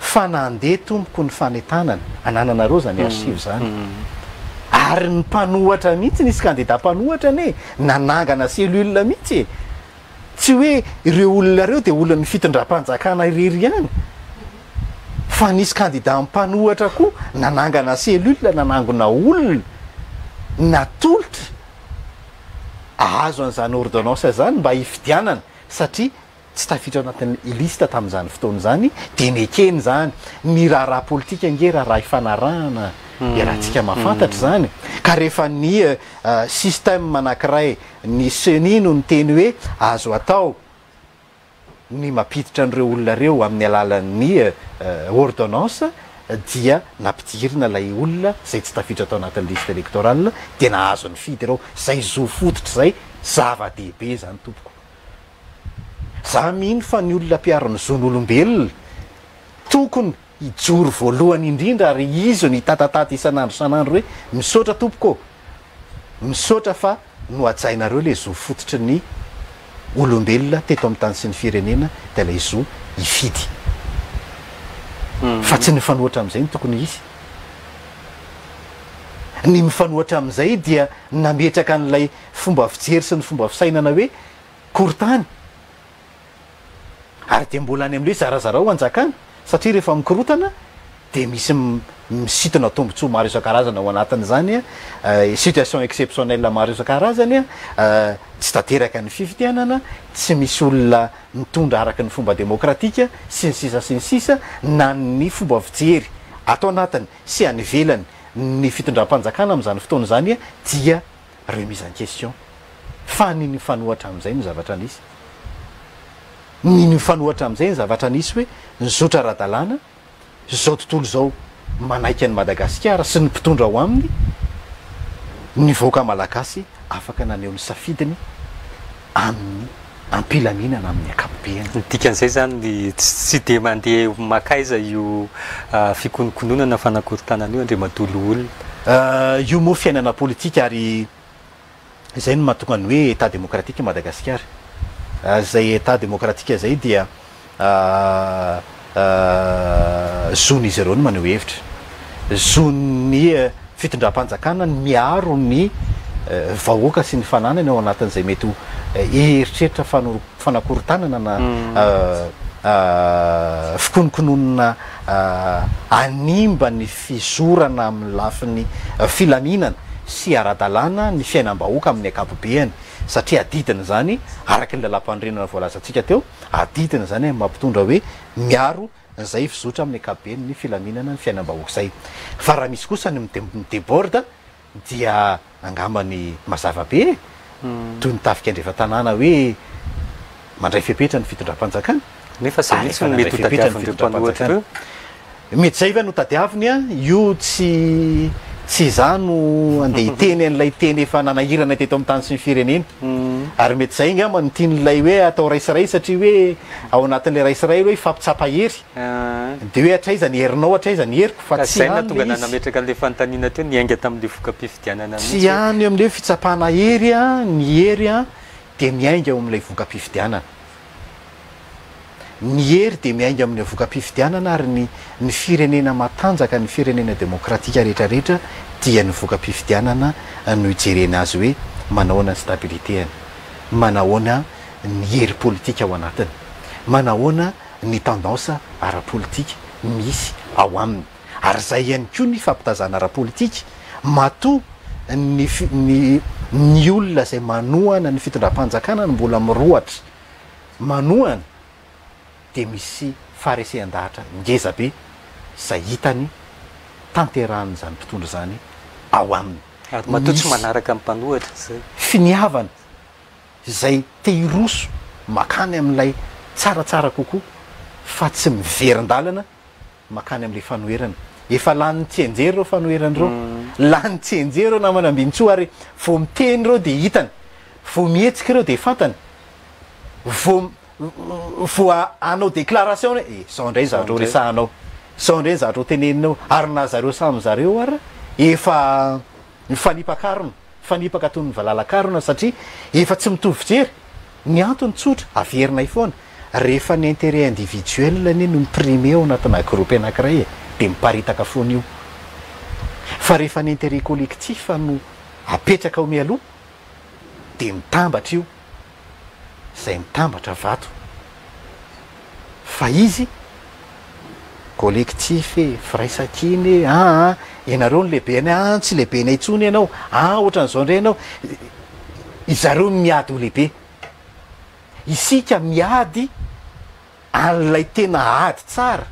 Fa nandeha tompoko ny fanentanana, anananareo izany archive izany. Ary ny mpanohatra mihitsy, nisy kandida mpanohatra anie nanangana cellule mihitsy e! Tsy hoe ireo olona ireo dia olon'ny fitondram-panjakana irery ihany, fa nisy kandida mpanohatra koa nanangana cellule, nanangona olona, natolotra. ahazo an'izany ordonnance izany mba hifidianana satria tsy tafiditra ao anatin'ny liste tamin'izany fotoana izany dia nekeny izany. Ny raharaha politika ange raharaha ifanarahana iarahantsika mahafantatra izany ka rehefa ny système anankiray ny ceni no niteny hoe azo atao ny mampiditra an'ireo olona ireo amin'ny alalan'ny ordonnance dia nampidirina ilay olona izay tsy tafiditra tao anatin'ny liste électorale dia nahazo nifidy ireo. Izay zo fototra izay, zava-dehibe izany tompoko. Za mino fa ny olona mpiaro ny zon'olombelona tokony hijoro voalohany indrindra ary izy no hitatatata isan'andro isan'andro hoe misaotra tompoko ô, misaotra fa nohajainareo ilay zo fototry ny olombelona teto amin'ny tany sy ny firenena dia ilay zo hifidy. Fa tsy ny mifanohitra amin'izay no tokony hisy. Ny mifanohitra amin'izay dia nametraka an'ilay fomba fijery sy ny fomba fisainana hoe korontany. Ary dia mbola any amin'ilay hoe zarazarao hanjakana, satria rehefa mikorotana dia misy misintona tombontsoa maro isan-karazany ao anatin'izany, situation exceptionnelle maro isan-karazany, tsy tanteraka ny fifidianana, tsy misy olona mitondra araka ny fomba demokratika, sy ny sisa sy ny sisa, na ny fomba fijery ato anatiny sy any ivelany ny fitondram-panjakana amin'izany fotoana izany dia remise en question. Fa ny nifanohatra amin'izay no zavatra nisy. Ny nifanohatra amin'izay ny zavatra nisy hoe nizotra ara-dalàna izao tontolo izao manaiky an'i Madagasikara sy ny mpitondra ao aminy, ny vahoaka malagasy afaka naneho ny safidiny amin'ny am-pilaminana amin'ny ankapobeny. Ny dikan'izay izany tsy dia mandeha mankaiza io fikonokononana fanakorontanana io Andriamatoa Loholona? Io moa fiainana politika ary Izay no mahatonga ny hoe Etat démocratique Madagasikara. Izay Etat démocratique izay dia zon'izy ireo ny maneho hevitra. Zon'ny fitondram-panjakana ny miaro ny vahoaka sy ny fananany ao anatin'izay mety ho eritreritra fanakorontanana na fikonokononana hanimba ny fizorana amin'ny lafiny filaminana sy ara-dalàna ny fiainam-bahoaka amin'ny ankapobeany satria adidiny izany araka ny lalàmpanorenana voalazantsika teo, adidiny izany amin'ny maha mpitondra hoe miaro izay fizotra amin'ny ankapobeny ny filaminana ny fiainam-bahoaka izay. Fa raha misy kosa ny mi-deborde dia angambany mazava be e! Toy ny tafika andrefan-tanàna hoe mandray fepetra ny fitondram-panjakana. Nefa izay Ary mihitsy efa no nandray mety ho fepetra ny tadiavin'ireo mpanohitra fitondram-panjakana. ireo. Mety zay ve no tadiaviny a? Io tsy tsy izaho no andeha hiteny an'ilay teny efa nanahirana teto amin'ny tany sy ny firenena. Ary mety zay angamba no tian'ilay hoe atao ray sy ray satria hoe ao anatin'ilay ray sy ray hoe hifampitsapa hery. Dia hoe hatraiza ny herinao hatraiza ny heriko fa Ka tsy zay no any nahatonga ilay anah izy. nametraka an'ilay fanontaniana teo, niainga tamin'ilay voka-pifidianana Tsy mihitsy hoe. any amin'ilay hoe fitsapana hery a, ny hery a dia miainga eo amin'ilay voka-pifidianana. Ny hery dia miainga amin'ny voka-pifidianana ary ny ny firenena matanjaka, ny firenena demokratika rehetra rehetra dia ny voka-pifidianana no ijerena azy hoe manahoana ny stabilité-ny, manahoana ny hery politika ao anatiny, manahoana ny tendance ara-politika misy ao aminy. Ary izay ihany koa ny fampitazana ara-politika, matoa ny ny ny olona izay manohana ny fitondram-panjakana no mbola mirohotra manohana dia misy faharesehan-dahatra ngeza be izay hitany tanterahan'izany mpitondra izany ao aminy. Ary matoa tsy Misy manaraka ny mpanohatra izay. finiavana izay te hiroso makany amin'ilay tsaratsara kokoa fa tsy miverin-dalana makany amin'ilay fanoherana. Efa lany tsianjery ireo fanoherana ireo. Lany tsianjery ireo namana Ambinintsoa ary vao miteny ireo dia hitany. Vao mihetsika ireo dia fantany. Vao vao hanao déclaration hoe eh, zao indray ny zavatra ho resahanao. Zao indray ny zavatra ho teneninao. Ary na zareo samy zareo ara efa mifanipakarona, mifanipaka toy ny valalakarona satria efa tsy mitovy fijery. Ny antony tsotra, averinay foana, rehefa ny intérêt individuel anie no mi-primer ao anatina groupe anankiray e, dia miparitaka foana io. Fa rehefa ny intérêt collectif no apetraka ao mialoha dia mitambatra io, izay mitambatra vato. Fa izy, collectif e, firaisankina e, aa ianareo no lehibenay, aa tsy lehibenay intsony ianao, aa ohatran'izao indray ianao. Izareo no miady ho lehibe. Isika miady an'ilay tena ady tsara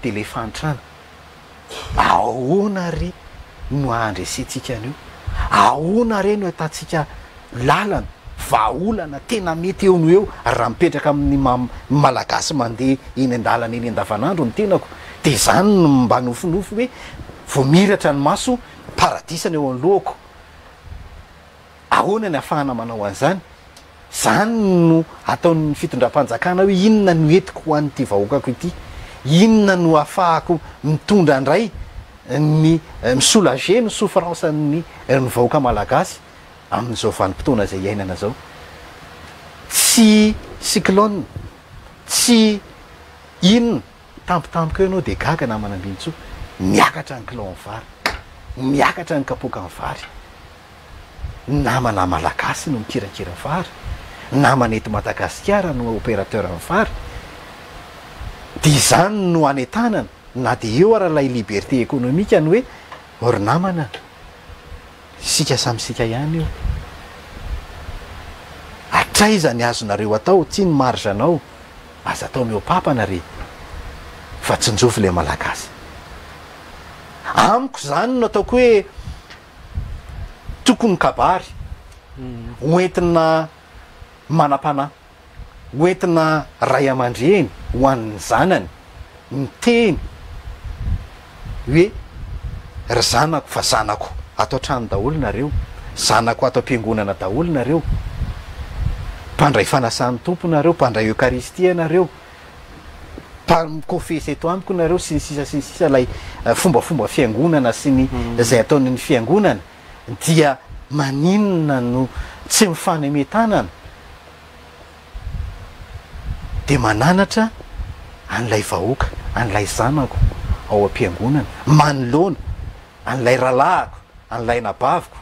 dia ilay fahantrana. Ahoana re no hahandresentsika an'io? Ahoana re no ahitantsika lalana, vahaolana tena mety eo no eo ary raha mipetraka amin'ny maha Malagasy mandeha eny an-dalana eny andavanandro ny tenako dia izany no mba nofinofy hoe vao mihiratra ny maso, paradisa ny eo anoloako. Ahoana ny ahafahana manao an'izany? Izany no ataon'ny fitondram-panjakana hoe inona no entiko ho an'ity vahoakako ity? Inona no ahafahako mitondra indray ny mi-soulager ny souffrance-n'ny ny vahoaka malagasy amin'izao vanim-potoana izay iainana izao? Tsy cyclone, tsy inona, tampotampoka eo ianao dia gaga namana Ambinintsoa, miakatra ny kilaon'ny vary, miakatra ny kapoakan'ny vary. Namana Malagasy no mikirakira vary, namana eto Madagasikara no opérateur ny vary, dia izany no anentanana na dia eo ara ilay liberté économique ny hoe ry namana isika samy isika ihany io, hatraiza ny azonareo atao, ty ny marge anao, aza atao mihoa-papana re fa tsinjovy ilay Malagasy. Amiko izany no ataoko hoe Tokony kabary ho entina manam-panahy, ho entina ray aman-dreny ho an'ny zanany, miteny hoe ry zanako fa zanako ato an-trano daholo nareo, zanako ato am-piangonana daholo nareo, mpandray fanasan'ny Tompo nareo, mpandray Eokaristia nareo, Mpa mikofesy eto amiko nareo sy ny sisa sy ny sisa ilay fombafomba fiangonana sy ny izay ataony ny fiangonana dia maninona no tsy mifaneme tanana dia mananatra an'ilay vahoaka an'ilay zanako ao am-piangonana manoloana an'ilay rahalahiko an'ilay anabaviko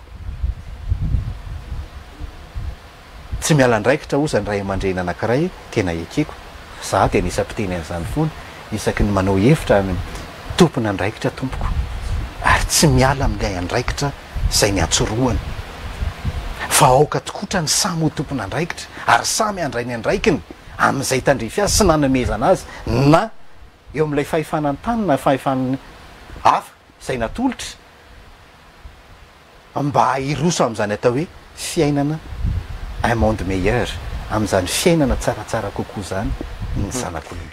Tsy miala andraikitra oza ny ray aman-dreny anankiray tena ekeko, za dia anisan'ny mpiteny an'izany foana isaky ny manao hevitra any tompon'andraikitra tompoko ary tsy miala amin'ilay andraikitra izay niantsorohana fa aoka tokotra ny samy ho tompon'andraikitra ary samy handray ny andraikiny amin'izay tandrify azy sy nanomezana azy na eo amin'ilay fahefana an-tany na fahefana hafa izay natolotra mba hiroso amin'izany atao hoe fiainana un monde meilleur, amin'izany fiainana tsaratsara kokoa izany ny zanak'olombelona.